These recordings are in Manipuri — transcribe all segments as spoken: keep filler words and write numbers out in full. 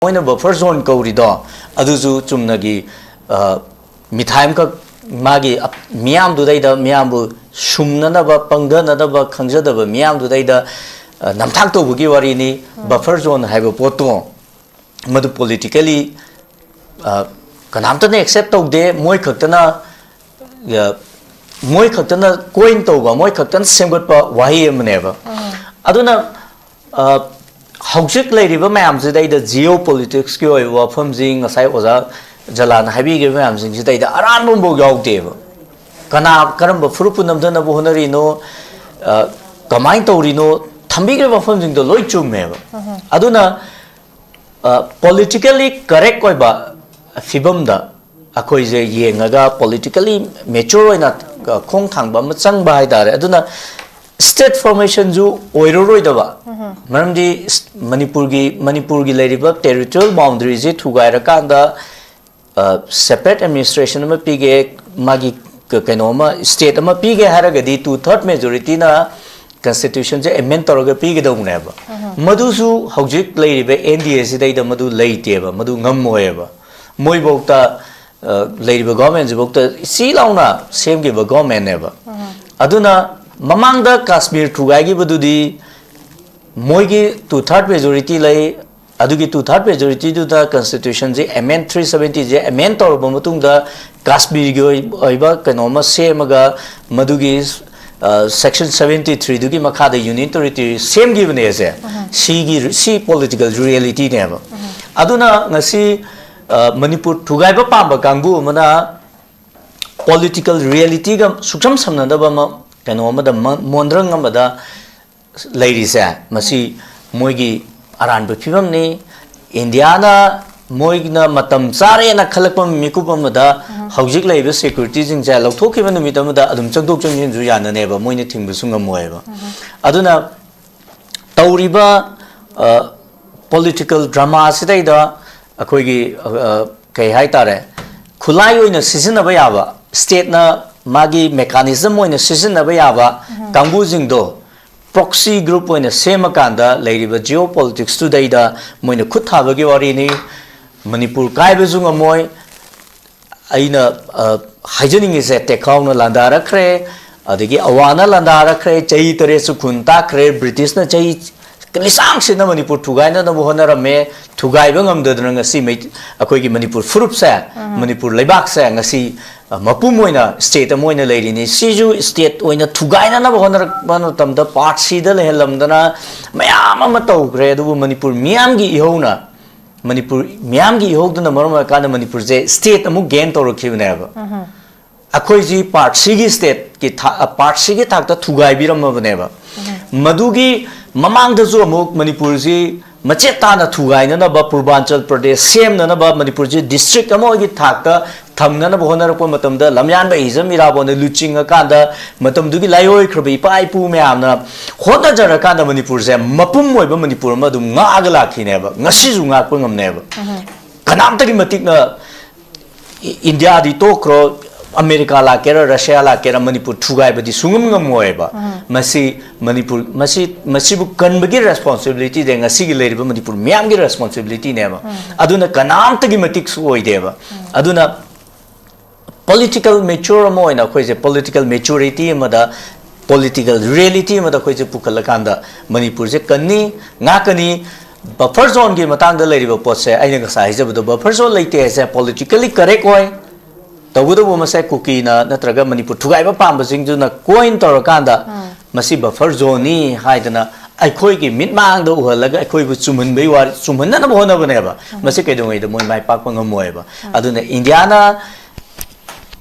ꯃꯣꯏꯅ buffer zone ꯀꯧꯔꯤꯗꯣ, ꯑꯗꯨꯁꯨ ꯆꯨꯝꯅꯒꯤ, ꯑ, ꯃꯤꯊꯥꯏ ꯑꯃꯈꯛ ꯃꯥꯒꯤ ꯑꯞ-, ꯃꯤꯌꯥꯝꯗꯨꯗꯩꯗ ꯃꯤꯌꯥꯝꯕꯨ ꯁꯨꯝꯅꯅꯕ, ꯄꯪꯊꯅꯅꯕ, ꯈꯪꯖꯗꯕ ꯃꯤꯌꯥꯝꯗꯨꯗꯩꯗ, ꯑ, ꯅꯝꯊꯥꯛ ꯇꯧꯕꯒꯤ ꯋꯥꯔꯤꯅꯤ꯫ ꯎꯝ꯫ Buffer zone ꯍꯥꯏꯕ ꯄꯣꯠꯇꯣ ꯃꯗꯨ politically, ꯑ, ꯀꯅꯥꯝꯇꯅ accept ꯇꯧꯗꯦ꯫ ꯃꯣꯏ ꯈꯛꯇꯅ, ꯑ, ꯃꯣꯏ ꯈꯛꯇꯅ coin ꯇꯧꯕ, ꯃꯣꯏ ꯈꯛꯇꯅ ꯁꯦꯝꯒꯠꯄ ꯋꯥꯍꯩ ꯑꯃꯅꯦꯕ꯫ ꯎꯝ꯫ ꯑꯗꯨꯅ, ꯑ, ꯍꯧꯖꯤꯛ ꯂꯩꯔꯤꯕ ꯃꯌꯥꯝꯁꯤꯗꯩꯗ geopolitics ꯀꯤ ꯑꯣꯏꯕ ꯋꯥꯐꯝꯁꯤꯡ, ꯉꯁꯥꯏ ꯑꯣꯖꯥ ꯖꯂꯥꯟꯅ ꯍꯥꯏꯕꯤꯈꯤꯕ ꯃꯌꯥꯝꯁꯤꯡꯁꯤꯗꯩꯗ ꯑꯔꯥꯟꯕ ꯑꯃꯐꯥꯎ ꯌꯥꯎꯗꯦꯕ꯫ ꯀꯅꯥ ꯀꯔꯝꯕ ꯐꯨꯔꯨꯞꯄꯨ ꯅꯝꯊꯅꯕ ꯍꯣꯠꯅꯔꯤꯅꯣ, ꯑ, ꯀꯃꯥꯏꯅ ꯇꯧꯔꯤꯅꯣ, ꯊꯝꯕꯤꯈ꯭ꯔꯤꯕ ꯋꯥꯐꯝꯁꯤꯡꯗꯣ ꯂꯣꯏ ꯆꯨꯝꯃꯦꯕ꯫ ꯎꯝ꯫ ꯑꯗꯨꯅ, ꯑ, politically correct ꯑꯣꯏꯕ ꯐꯤꯕꯝꯗ ꯑꯩꯈꯣꯏꯁꯦ ꯌꯦꯡꯉꯒ, politically mature ꯑꯣꯏꯅ, ꯑ, ꯈꯣꯡ ꯊꯥꯡꯕ ꯑꯃ ꯆꯪꯕ ꯍꯥꯏꯇꯥꯔꯦ꯫ ꯑꯗꯨꯅ state formation ꯁꯨ ꯑꯣꯏꯔꯔꯣꯏꯗꯕ, ꯎꯝ꯫ ꯃꯔꯝꯗꯤ ꯁ-, ꯃꯅꯤꯄꯨꯔꯒꯤ, ꯃꯅꯤꯄꯨꯔꯒꯤ ꯂꯩꯔꯤꯕ territorial boundary ꯁꯦ ꯊꯨꯒꯥꯏꯔꯀꯥꯟꯗ, ꯑ, separate administration ꯑꯃ ꯄꯤꯒꯦ, ꯃꯥꯒꯤ ꯀ-, ꯀꯩꯅꯣ ꯑꯃ, state ꯑꯃ ꯄꯤꯒꯦ ꯍꯥꯏꯔꯒꯗꯤ two third majority ꯅ constitution ꯁꯦ amend ꯇꯧꯔꯒ ꯄꯤꯒꯗꯧꯕꯅꯦꯕ꯫ ꯎꯝ꯫ ꯃꯗꯨꯁꯨ ꯍꯧꯖꯤꯛ ꯂꯩꯔꯤꯕ N D A ꯁꯤꯗꯩꯗ ꯃꯗꯨ ꯂꯩꯇꯦꯕ, ꯃꯗꯨ ꯉꯝꯃꯣꯏꯕ꯫ ꯃꯣꯏꯐꯧꯇ, ꯑ, ꯂꯩꯔꯤꯕ government ꯁꯤꯐꯧꯇ ꯆꯤ ꯂꯥꯎꯅ ꯁꯦꯝꯈꯤꯕ government ꯅꯦꯕ꯫ ꯎꯝ꯫ ꯑꯗꯨꯅ ꯃꯃꯥꯡꯗ ꯀꯥꯁꯃꯤꯔ ꯊꯨꯒꯥꯏꯈꯤꯕꯗꯨꯗꯤ ꯃꯣꯏꯒꯤ two third majority ꯂꯩ, ꯑꯗꯨꯒꯤ two third majority ꯗꯨꯗ constitution ꯁꯦ amend, three seventy ꯁꯦ amend ꯇꯧꯔꯕ ꯃꯇꯨꯡꯗ ꯀꯥꯁꯃꯤꯔꯒꯤ ꯑꯣꯏ-, ꯑꯣꯏꯕ ꯀꯩꯅꯣꯝꯃ ꯁꯦꯝꯃꯒ ꯃꯗꯨꯒꯤ, ꯑ, section seventy three ꯗꯨꯒꯤ ꯃꯈꯥꯗ union territory ꯁꯦꯝꯈꯤꯕꯅꯦ ꯑꯁꯦ꯫ ꯎꯝ꯫ ꯁꯤꯒꯤ, ꯁꯤ political reality ꯅꯦꯕ꯫ ꯎꯝ꯫ ꯑꯗꯨꯅ ꯉꯁꯤ, ꯑ, ꯃꯅꯤꯄꯨꯔ ꯊꯨꯒꯥꯏꯕ ꯄꯥꯝꯕ ꯀꯥꯡꯕꯨ ꯑꯃꯅ political reality ꯒ ꯁꯨꯛꯁꯝ ꯁꯝꯅꯗꯕ ꯑꯃ, ꯀꯩꯅꯣ ꯑꯃꯗ, ꯃ-, ꯃꯣꯟꯗ꯭ꯔꯪ ꯑꯃꯗ ꯂꯩꯔꯤꯁꯦ, ꯃꯁꯤ ꯃꯣꯏꯒꯤ ꯑꯔꯥꯟꯕ ꯐꯤꯕꯝꯅꯤ꯫ ꯏꯟꯗꯤꯌꯥꯅ ꯃꯣꯏꯅ ꯃꯇꯝ ꯆꯥꯔꯦꯅ ꯈꯜꯂꯛꯄ ꯃꯤꯀꯨꯞ ꯑꯃꯗ ꯎꯝ꯫ ꯍꯧꯖꯤꯛ ꯂꯩꯔꯤꯕ security ꯁꯤꯡꯁꯦ ꯂꯧꯊꯣꯛꯈꯤꯕ ꯅꯨꯃꯤꯠ ꯑꯃꯗ ꯑꯗꯨꯝ ꯆꯪꯊꯣꯛ ꯆꯪꯁꯤꯟꯁꯨ ꯌꯥꯅꯅꯦꯕ, ꯃꯣꯏꯅ ꯊꯤꯡꯕꯁꯨ ꯉꯝꯃꯣꯏꯕ꯫ ꯎꯝ꯫ ꯑꯗꯨꯅ ꯇꯧꯔꯤꯕ, ꯑ, political drama ꯁꯤꯗꯩꯗ ꯑꯩꯈꯣꯏꯒꯤ, ꯑ, ꯀꯩ ꯍꯥꯏꯇꯥꯔꯦ, ꯈꯨꯠꯂꯥꯏ ꯑꯣꯏꯅ ꯁꯤꯖꯤꯟꯅꯕ ꯌꯥꯕ, state ꯅ ꯃꯥꯒꯤ mechanism ꯑꯣꯏꯅ ꯁꯤꯖꯤꯟꯅꯕ ꯌꯥꯕ ꯎꯝ꯫ ꯀꯥꯡꯕꯨꯁꯤꯡꯗꯣ proxy group ꯑꯣꯏꯅ ꯁꯦꯝꯃꯀꯥꯟꯗ ꯂꯩꯔꯤꯕ geopolitics ꯇꯨꯗꯩꯗ ꯃꯣꯏꯅ ꯈꯨꯠ ꯊꯥꯕꯒꯤ ꯋꯥꯔꯤꯅꯤ꯫ ꯃꯅꯤꯄꯨꯔ ꯀꯥꯏꯕꯁꯨ ꯉꯝꯃꯣꯏ꯫ ꯑꯩꯅ ꯑ, ꯍꯥꯏꯖꯅꯤꯡꯉꯤꯁꯦ, ꯇꯦꯈꯥꯎꯅ ꯂꯥꯟꯗꯥꯔꯛꯈ꯭ꯔꯦ, ꯑꯗꯒꯤ ꯑꯋꯥꯅ ꯂꯥꯟꯗꯥꯔꯛꯈ꯭ꯔꯦ, ꯆꯍꯤ ꯇꯔꯦꯠꯁꯨ ꯈꯨꯟ ꯇꯥꯛꯈ꯭ꯔꯦ, ꯕ꯭ꯔꯤꯇꯤꯁꯅ ꯆꯍꯤ ꯂꯤꯁꯥꯡꯁꯤꯟꯅ ꯃꯅꯤꯄꯨꯔ ꯊꯨꯒꯥꯏꯅꯅꯕ ꯍꯣꯠꯅꯔꯝꯃꯦ, ꯊꯨꯒꯥꯏꯕ ꯉꯝꯗꯗꯅ ꯉꯁꯤ ꯃꯩ-, ꯑꯩꯈꯣꯏꯒꯤ ꯃꯅꯤꯄꯨꯔ ꯐꯨꯔꯨꯞꯁꯦ, ꯃꯅꯤꯄꯨꯔ ꯂꯩꯕꯥꯛꯁꯦ ꯉꯁꯤ, ꯑ, ꯃꯄꯨꯝ ꯑꯣꯏꯅ state ꯑꯃ ꯑꯣꯏꯅ ꯂꯩꯔꯤꯅꯤ꯫ ꯁꯤꯁꯨ state ꯑꯣꯏꯅ ꯊꯨꯒꯥꯏꯅꯅꯕ ꯍꯣꯠꯅꯔꯛꯄ ꯃꯇꯝꯗ part C ꯗ ꯂꯩꯍꯜꯂꯝꯗꯅ ꯃꯌꯥꯝ ꯑꯃ ꯇꯧꯈ꯭ꯔꯦ꯫ ꯑꯗꯨꯕꯨ ꯃꯅꯤꯄꯨꯔ ꯃꯤꯌꯥꯝꯒꯤ ꯏꯍꯧꯅ, ꯃꯅꯤꯄꯨꯔ ꯃꯤꯌꯥꯝꯒꯤ ꯏꯍꯧꯗꯨꯅ ꯃꯔꯝ ꯑꯣꯏꯔꯀꯥꯟꯗ ꯃꯅꯤꯄꯨꯔꯁꯦ state ꯑꯃꯨꯛ gain ꯇꯧꯔꯛꯈꯤꯕꯅꯦꯕ꯫ ꯑꯩꯈꯣꯏꯁꯤ part C ꯒꯤ state ꯀꯤ ꯊꯥ-, part C ꯒꯤ ꯊꯥꯛꯇ ꯊꯨꯒꯥꯏꯕꯤꯔꯝꯃꯕꯅꯦꯕ꯫ ꯃꯗꯨꯒꯤ ꯃꯃꯥꯡꯗꯁꯨ ꯑꯃꯨꯛ ꯃꯅꯤꯄꯨꯔꯁꯤ ꯃꯆꯦꯠ ꯇꯥꯅ ꯊꯨꯒꯥꯏꯅꯅꯕ, ꯄꯨꯔꯕꯥꯟꯆꯜ ꯄ꯭ꯔꯗꯦꯁ ꯁꯦꯝꯅꯅꯕ, ꯃꯅꯤꯄꯨꯔꯁꯤ district ꯑꯃꯒꯤ ꯊꯥꯛꯇ ꯊꯝꯅꯅꯕ ꯍꯣꯠꯅꯔꯛꯄ ꯃꯇꯝꯗ ꯂꯝꯌꯥꯟꯕ ꯍꯤꯖꯝ ꯏꯔꯥꯕꯣꯠꯅ ꯂꯨꯆꯤꯡꯉꯀꯥꯟꯗ ꯃꯇꯝꯗꯨꯒꯤ ꯂꯥꯏꯑꯣꯏꯈ꯭ꯔꯕ ꯏꯄꯥ ꯏꯄꯨ ꯃꯌꯥꯝꯅ ꯍꯣꯠꯅꯖꯔꯀꯥꯟꯗ ꯃꯅꯤꯄꯨꯔꯁꯦ ꯃꯄꯨꯝ ꯑꯣꯏꯕ ꯃꯅꯤꯄꯨꯔ ꯑꯃ ꯑꯗꯨꯝ ꯉꯥꯛꯑꯒ ꯂꯥꯛꯈꯤꯅꯦꯕ꯫ ꯉꯁꯤꯁꯨ ꯉꯥꯛꯄ ꯉꯝꯅꯦꯕ꯫ ꯀꯅꯥꯝꯇꯒꯤ ꯃꯇꯤꯛꯅ ꯏ-, ꯏꯟꯗꯤꯌꯥꯗꯤ ꯇꯣꯛꯈ꯭ꯔꯣ, ꯑꯃꯦꯔꯤꯀꯥ ꯂꯥꯛꯀꯦꯔꯥ, ꯔꯁꯤꯌꯥ ꯂꯥꯛꯀꯦꯔꯥ, ꯃꯅꯤꯄꯨꯔ ꯊꯨꯒꯥꯏꯕꯗꯤ ꯁꯨꯡꯉꯝ ꯉꯝꯃꯣꯏꯕ꯫ ꯃꯁꯤ ꯃꯅꯤꯄꯨꯔ, ꯃꯁꯤ, ꯃꯁꯤꯕꯨ ꯀꯟꯕꯒꯤ responsibility ꯗꯤ ꯉꯁꯤꯒꯤ ꯂꯩꯔꯤꯕ ꯃꯅꯤꯄꯨꯔ ꯃꯤꯌꯥꯝꯒꯤ responsibility ꯅꯦꯕ꯫ ꯑꯗꯨꯅ ꯀꯅꯥꯝꯇꯒꯤ ꯃꯇꯤꯛꯁꯨ ꯑꯣꯏꯗꯦꯕ꯫ ꯑꯗꯨꯅ political mature ꯑꯃ ꯑꯣꯏꯅ ꯑꯩꯈꯣꯏꯁꯦ political maturity ꯑꯃꯗ, political reality ꯑꯃꯗ ꯑꯩꯈꯣꯏꯁꯦ ꯄꯨꯈꯠꯂꯀꯥꯟꯗ ꯃꯅꯤꯄꯨꯔꯁꯦ ꯀꯟꯅꯤ, ꯉꯥꯛꯀꯅꯤ꯫ Buffer zone ꯒꯤ ꯃꯇꯥꯡꯗ ꯂꯩꯔꯤꯕ ꯄꯣꯠꯁꯦ ꯑꯩꯅ ꯉꯁꯥꯏ ꯍꯥꯏꯖꯕꯗꯣ, buffer zone ꯂꯩꯇꯦ ꯍꯥꯏꯁꯦ politically correct ꯑꯣꯏ꯫ ꯇꯧꯕꯇꯕꯨ ꯃꯁꯦ ꯀꯨꯀꯤꯅ ꯅꯠꯇ꯭ꯔꯒ ꯃꯅꯤꯄꯨꯔ ꯊꯨꯒꯥꯏꯕ ꯄꯥꯝꯕꯁꯤꯡꯗꯨꯅ coin ꯇꯧꯔꯀꯥꯟꯗ ꯃꯁꯤ buffer zone ꯅꯤ ꯍꯥꯏꯗꯅ ꯑꯩꯈꯣꯏꯒꯤ ꯃꯤꯠꯃꯥꯡꯗ ꯎꯍꯜꯂꯒ ꯑꯩꯈꯣꯏꯕꯨ ꯆꯨꯝꯍꯟꯕꯩ ꯋꯥꯔꯤ, ꯆꯨꯝꯍꯟꯅꯅꯕ ꯍꯣꯠꯅꯕꯅꯦꯕ꯫ ꯃꯁꯤ ꯀꯩꯗꯧꯉꯩꯗ ꯃꯣꯏ ꯃꯥꯏ ꯄꯥꯛꯄ ꯉꯝꯃꯣꯏꯕ꯫ ꯑꯗꯨꯅ ꯏꯟꯗꯤꯌꯥꯅ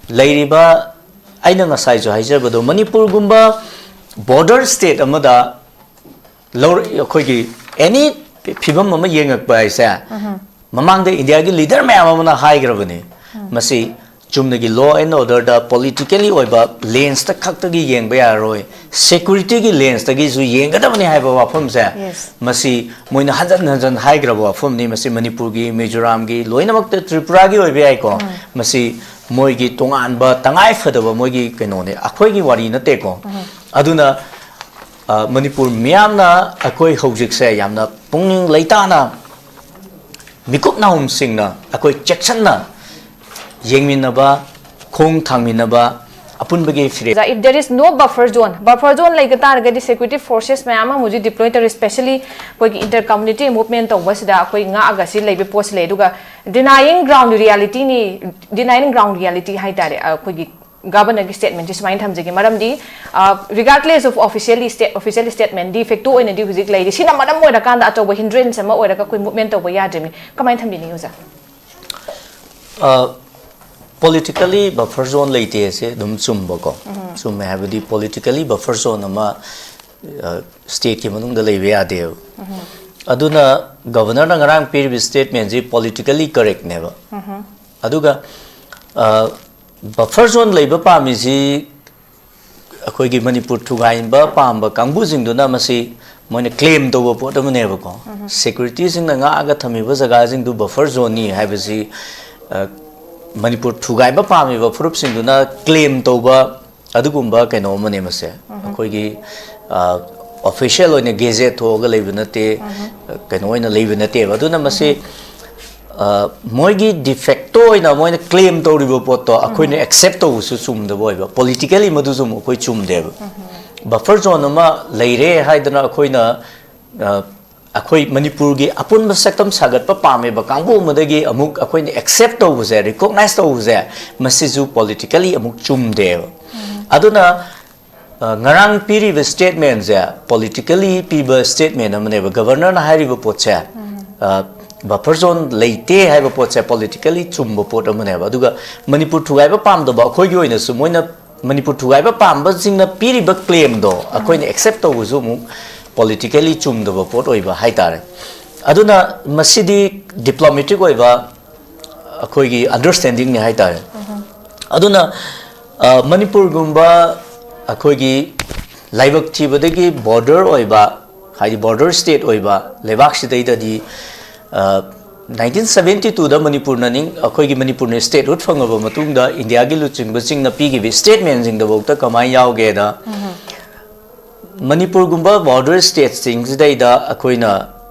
ꯂꯩꯔꯤꯕ, ꯑꯩꯅ ꯉꯁꯥꯏꯁꯨ ꯍꯥꯏꯖꯕꯗꯣ, ꯃꯅꯤꯄꯨꯔꯒꯨꯝꯕ border state ꯑꯃꯗ ꯂꯧꯔ-, ꯑꯩꯈꯣꯏꯒꯤ any ꯐꯤꯕꯝ ꯑꯃ ꯌꯦꯡꯉꯛꯄ ꯍꯥꯏꯁꯦ, ꯃꯃꯥꯡꯗ ꯏꯟꯗꯤꯌꯥꯒꯤ leader ꯃꯌꯥꯝ ꯑꯃꯅ ꯍꯥꯏꯈ꯭ꯔꯕꯅꯤ, ꯃꯁꯤ ꯆꯨꯝꯅꯒꯤ law and order the politically ꯑꯣꯏꯕ lens ꯇ ꯈꯛꯇꯒꯤ ꯌꯦꯡꯕ ꯌꯥꯔꯔꯣꯏ, security ꯒꯤ lens ꯇꯒꯤꯁꯨ ꯌꯦꯡꯒꯗꯕꯅꯤ ꯍꯥꯏꯕ ꯋꯥꯐꯝꯁꯦ, Yes. ꯃꯁꯤ ꯃꯣꯏꯅ ꯍꯟꯖꯟ ꯍꯟꯖꯟ ꯍꯥꯏꯈ꯭ꯔꯕ ꯋꯥꯐꯝꯅꯤ꯫ ꯃꯁꯤ ꯃꯅꯤꯄꯨꯔꯒꯤ, ꯃꯤꯖꯣꯔꯥꯝꯒꯤ, ꯂꯣꯏꯅꯃꯛꯇ, ꯇ꯭ꯔꯤꯄꯨꯔꯥꯒꯤ ꯑꯣꯏꯕ ꯌꯥꯏꯀꯣ, ꯃꯁꯤ ꯃꯣꯏꯒꯤ ꯇꯣꯉꯥꯟꯕ ꯇꯉꯥꯏ ꯐꯗꯕ ꯃꯣꯏꯒꯤ ꯀꯩꯅꯣꯅꯦ, ꯑꯩꯈꯣꯏꯒꯤ ꯋꯥꯔꯤ ꯅꯠꯇꯦꯀꯣ꯫ ꯑꯗꯨꯅ ꯑ, ꯃꯅꯤꯄꯨꯔ ꯃꯤꯌꯥꯝꯅ ꯑꯩꯈꯣꯏ ꯍꯧꯖꯤꯛꯁꯦ ꯌꯥꯝꯅ ꯄꯨꯛꯅꯤꯡ ꯂꯩꯇꯥꯅ, ꯃꯤꯀꯨꯞ ꯅꯥꯍꯨꯝꯁꯤꯡꯅ ꯑꯩꯈꯣꯏ ꯆꯦꯛꯁꯤꯟꯅ ꯌꯦꯡꯃꯤꯟꯅꯕ, ꯈꯣꯡ ꯊꯥꯡꯃꯤꯟꯅꯕ, ꯑꯄꯨꯟꯕꯒꯤ ꯐꯤꯔꯦꯞ ꯑꯣꯖꯥ, if there is no buffer zone, buffer zone ꯂꯩꯒ ꯇꯥꯔꯒꯗꯤ security forces ꯃꯌꯥꯝ ꯑꯃ ꯍꯧꯖꯤꯛ deploy ꯇꯧꯔꯤ, specially ꯑꯩꯈꯣꯏꯒꯤ inter community movement ꯇꯧꯕꯁꯤꯗ ꯑꯩꯈꯣꯏ ꯉꯥꯛꯑꯒ ꯁꯤ ꯂꯩꯕ ꯄꯣꯠꯁꯤ ꯂꯩ꯫ ꯑꯗꯨꯒ denying ground reality ꯅꯤ, denying ground reality ꯍꯥꯏꯇꯥꯔꯦ, ꯑꯩꯈꯣꯏꯒꯤ ꯒꯕꯔꯅꯔꯒꯤ statement ꯁꯤ ꯁꯨꯃꯥꯏꯅ ꯊꯝꯖꯒꯦ꯫ ꯃꯔꯝꯗꯤ, ꯑ, regardless of officially state, official statement, de facto ꯑꯣꯏꯅꯗꯤ ꯍꯧꯖꯤꯛ ꯂꯩꯔꯤ꯫ ꯁꯤꯅ ꯃꯔꯝ ꯑꯣꯏꯔꯀꯥꯟꯗ ꯑꯆꯧꯕ hindrance ꯑꯃ ꯑꯣꯏꯔꯒ ꯑꯩꯈꯣꯏ movement ꯇꯧꯕ ꯌꯥꯗ꯭ꯔꯤꯕꯅꯤ꯫ ꯀꯃꯥꯏꯅ ꯊꯝꯕꯤꯅꯤꯡꯉꯤ ꯑꯣꯖꯥ? ꯄꯣꯂꯤꯇꯤꯀꯦꯜꯂꯤ ꯕꯐꯔ ꯖꯣꯟ ꯂꯩꯇꯦ ꯍꯥꯏꯁꯦ ꯑꯗꯨꯝ ꯆꯨꯝꯕꯀꯣ꯫ ꯆꯨꯝꯃꯦ ꯍꯥꯏꯕꯗꯤ ꯄꯣꯂꯤꯇꯤꯀꯦꯜꯂꯤ ꯕꯐꯔ ꯖꯣꯟ ꯑꯃ ꯁ꯭ꯇꯦꯠꯀꯤ ꯃꯅꯨꯡꯗ ꯂꯩꯕ ꯌꯥꯗꯦꯕ꯫ ꯑꯗꯨꯅ ꯒꯕꯔꯅꯔꯅ ꯉꯔꯥꯡ ꯄꯤꯔꯤꯕ ꯁ꯭ꯇꯦꯠꯃꯦꯟꯁꯤ ꯄꯣꯂꯤꯇꯤꯀꯦꯜꯂꯤ ꯀꯔꯦꯛꯅꯦꯕ꯫ ꯑꯗꯨꯒ ꯕꯐꯔ ꯖꯣꯟ ꯂꯩꯕ ꯄꯥꯝꯃꯤꯁꯤ ꯑꯩꯈꯣꯏꯒꯤ ꯃꯅꯤꯄꯨꯔ ꯊꯨꯒꯥꯏꯕ ꯄꯥꯝꯕ ꯀꯥꯡꯕꯨꯁꯤꯡꯗꯨꯅ ꯃꯁꯤ ꯃꯣꯏꯅ ꯀ꯭ꯂꯦꯝ ꯇꯧꯕ ꯄꯣꯠ ꯑꯃꯅꯦꯕꯀꯣ꯫ ꯁꯦꯀ꯭ꯌꯨꯔꯤꯇꯤꯁꯤꯡꯅ ꯉꯥꯛꯑꯒ ꯊꯝꯃꯤꯕ ꯖꯒꯥꯁꯤꯡꯗꯨ ꯕꯐꯔ ꯖꯣꯟꯅꯤ ꯍꯥꯏꯕꯁꯤ, ꯑ, ꯃꯅꯤꯄꯨꯔ ꯊꯨꯒꯥꯏꯕ ꯄꯥꯝꯃꯤꯕ ꯐꯨꯔꯨꯞꯁꯤꯡꯗꯨꯅ ꯀ꯭ꯂꯦꯝ ꯇꯧꯕ ꯑꯗꯨꯒꯨꯝꯕ ꯀꯩꯅꯣ ꯑꯃꯅꯦ ꯃꯁꯦ꯫ ꯑꯩꯈꯣꯏꯒꯤ, ꯑ, ꯑꯣꯐꯤꯁꯤꯌꯦꯜ ꯑꯣꯏꯅ ꯒꯦꯖꯦꯠ ꯊꯣꯛꯑꯒ ꯂꯩꯕ ꯅꯠꯇꯦ, ꯀꯩꯅꯣ ꯑꯣꯏꯅ ꯂꯩꯕ ꯅꯠꯇꯦꯕ꯫ ꯑꯗꯨꯅ ꯃꯁꯤ, ꯑ, ꯃꯣꯏꯒꯤ ꯗꯤꯐꯦꯛꯇꯣ ꯑꯣꯏꯅ ꯃꯣꯏꯅ ꯀ꯭ꯂꯦꯝ ꯇꯧꯔꯤꯕ ꯄꯣꯠꯇꯣ ꯑꯩꯈꯣꯏꯅ ꯑꯦꯛꯁꯦꯞ ꯇꯧꯕꯁꯨ ꯆꯨꯝꯗꯕ ꯑꯣꯏꯕ, ꯄꯣꯂꯤꯇꯤꯀꯦꯜꯂꯤ ꯃꯗꯨꯁꯨ ꯑꯃꯨꯛ ꯑꯩꯈꯣꯏ ꯆꯨꯝꯗꯦꯕ꯫ ꯕꯐꯔ ꯖꯣꯟ ꯑꯃ ꯂꯩꯔꯦ ꯍꯥꯏꯗꯅ ꯑꯩꯈꯣꯏꯅ, ꯑ, ꯑꯩꯈꯣꯏ ꯃꯅꯤꯄꯨꯔꯒꯤ ꯑꯄꯨꯟꯕ ꯁꯛꯇꯝ ꯁꯥꯒꯠꯄ ꯄꯥꯝꯃꯤꯕ ꯀꯥꯡꯕꯨ ꯑꯃꯗꯒꯤ ꯑꯃꯨꯛ ꯑꯩꯈꯣꯏꯅ ꯑꯦꯛꯁꯦꯞ ꯇꯧꯕꯁꯦ, ꯔꯤꯀꯣꯛꯅꯥꯏꯁ ꯇꯧꯕꯁꯦ, ꯃꯁꯤꯁꯨ ꯄꯣꯂꯤꯇꯤꯀꯦꯜꯂꯤ ꯑꯃꯨꯛ ꯆꯨꯝꯗꯦꯕ꯫ ꯑꯗꯨꯅ, ꯑ, ꯉꯔꯥꯡ ꯄꯤꯔꯤꯕ ꯁ꯭ꯇꯦꯠꯃꯦꯟꯁꯦ ꯄꯣꯂꯤꯇꯤꯀꯦꯜꯂꯤ ꯄꯤꯕ ꯁ꯭ꯇꯦꯠꯃꯦꯟ ꯑꯃꯅꯦꯕ꯫ ꯒꯕꯔꯅꯔꯅ ꯍꯥꯏꯔꯤꯕ ꯄꯣꯠꯁꯦ, ꯑ, ꯕꯐꯔ ꯖꯣꯟ ꯂꯩꯇꯦ ꯍꯥꯏꯕ ꯄꯣꯠꯁꯦ ꯄꯣꯂꯤꯇꯤꯀꯦꯜꯂꯤ ꯆꯨꯝꯕ ꯄꯣꯠ ꯑꯃꯅꯦꯕ꯫ ꯑꯗꯨꯒ ꯃꯅꯤꯄꯨꯔ ꯊꯨꯒꯥꯏꯕ ꯄꯥꯝꯗꯕ ꯑꯩꯈꯣꯏꯒꯤ ꯑꯣꯏꯅꯁꯨ ꯃꯣꯏꯅ ꯃꯅꯤꯄꯨꯔ ꯊꯨꯒꯥꯏꯕ ꯄꯥꯝꯕꯁꯤꯡꯅ ꯄꯤꯔꯤꯕ ꯀ꯭ꯂꯦꯝꯗꯣ ꯑꯩꯈꯣꯏꯅ ꯑꯦꯛꯁꯦꯞ ꯇꯧꯕꯁꯨ ꯑꯃꯨꯛ ꯄꯣꯂꯤꯇꯤꯀꯦꯜꯂꯤ ꯆꯨꯝꯗꯕ ꯄꯣꯠ ꯑꯣꯏꯕ ꯍꯥꯏꯇꯥꯔꯦ꯫ ꯑꯗꯨꯅ ꯃꯁꯤꯗꯤ ꯗꯤꯄ꯭ꯂꯣꯃꯦꯇꯤꯛ ꯑꯣꯏꯕ ꯑꯩꯈꯣꯏꯒꯤ ꯑꯟꯗꯔꯁ꯭ꯇꯦꯟꯗꯤꯡꯅꯤ ꯍꯥꯏꯇꯥꯔꯦ꯫ ꯑꯗꯨꯅ, ꯑ, ꯃꯅꯤꯄꯨꯔꯒꯨꯝꯕ ꯑꯩꯈꯣꯏꯒꯤ ꯂꯥꯏꯕꯛ ꯊꯤꯕꯗꯒꯤ ꯕꯣꯔꯗꯔ ꯑꯣꯏꯕ, ꯍꯥꯏꯗꯤ ꯕꯣꯔꯗꯔ ꯁ꯭ꯇꯦꯠ ꯑꯣꯏꯕ ꯂꯩꯕꯥꯛꯁꯤꯗꯩꯗꯗꯤ, ꯑ, ꯅꯥꯏꯟꯇꯤꯟ ꯁꯕꯦꯟꯇꯤ ꯇꯨꯗ ꯃꯅꯤꯄꯨꯔꯅ ꯅꯤꯡ-, ꯑꯩꯈꯣꯏꯒꯤ ꯃꯅꯤꯄꯨꯔꯅ ꯁ꯭ꯇꯦꯠꯍꯨꯗ ꯐꯪꯉꯕ ꯃꯇꯨꯡꯗ ꯏꯟꯗꯤꯌꯥꯒꯤ ꯂꯨꯆꯤꯡꯕꯁꯤꯡꯅ ꯄꯤꯈꯤꯕ ꯁ꯭ꯇꯦꯠꯃꯦꯟꯁꯤꯡꯗꯐꯥꯎꯗ ꯀꯃꯥꯏꯅ ꯌꯥꯎꯒꯦꯗ, ꯃꯅꯤꯄꯨꯔꯒꯨꯝꯕ ꯕꯣꯔꯗꯔ ꯁ꯭ꯇꯦꯠꯁꯤꯡꯁꯤꯗꯩꯗ ꯑꯩꯈꯣꯏꯅ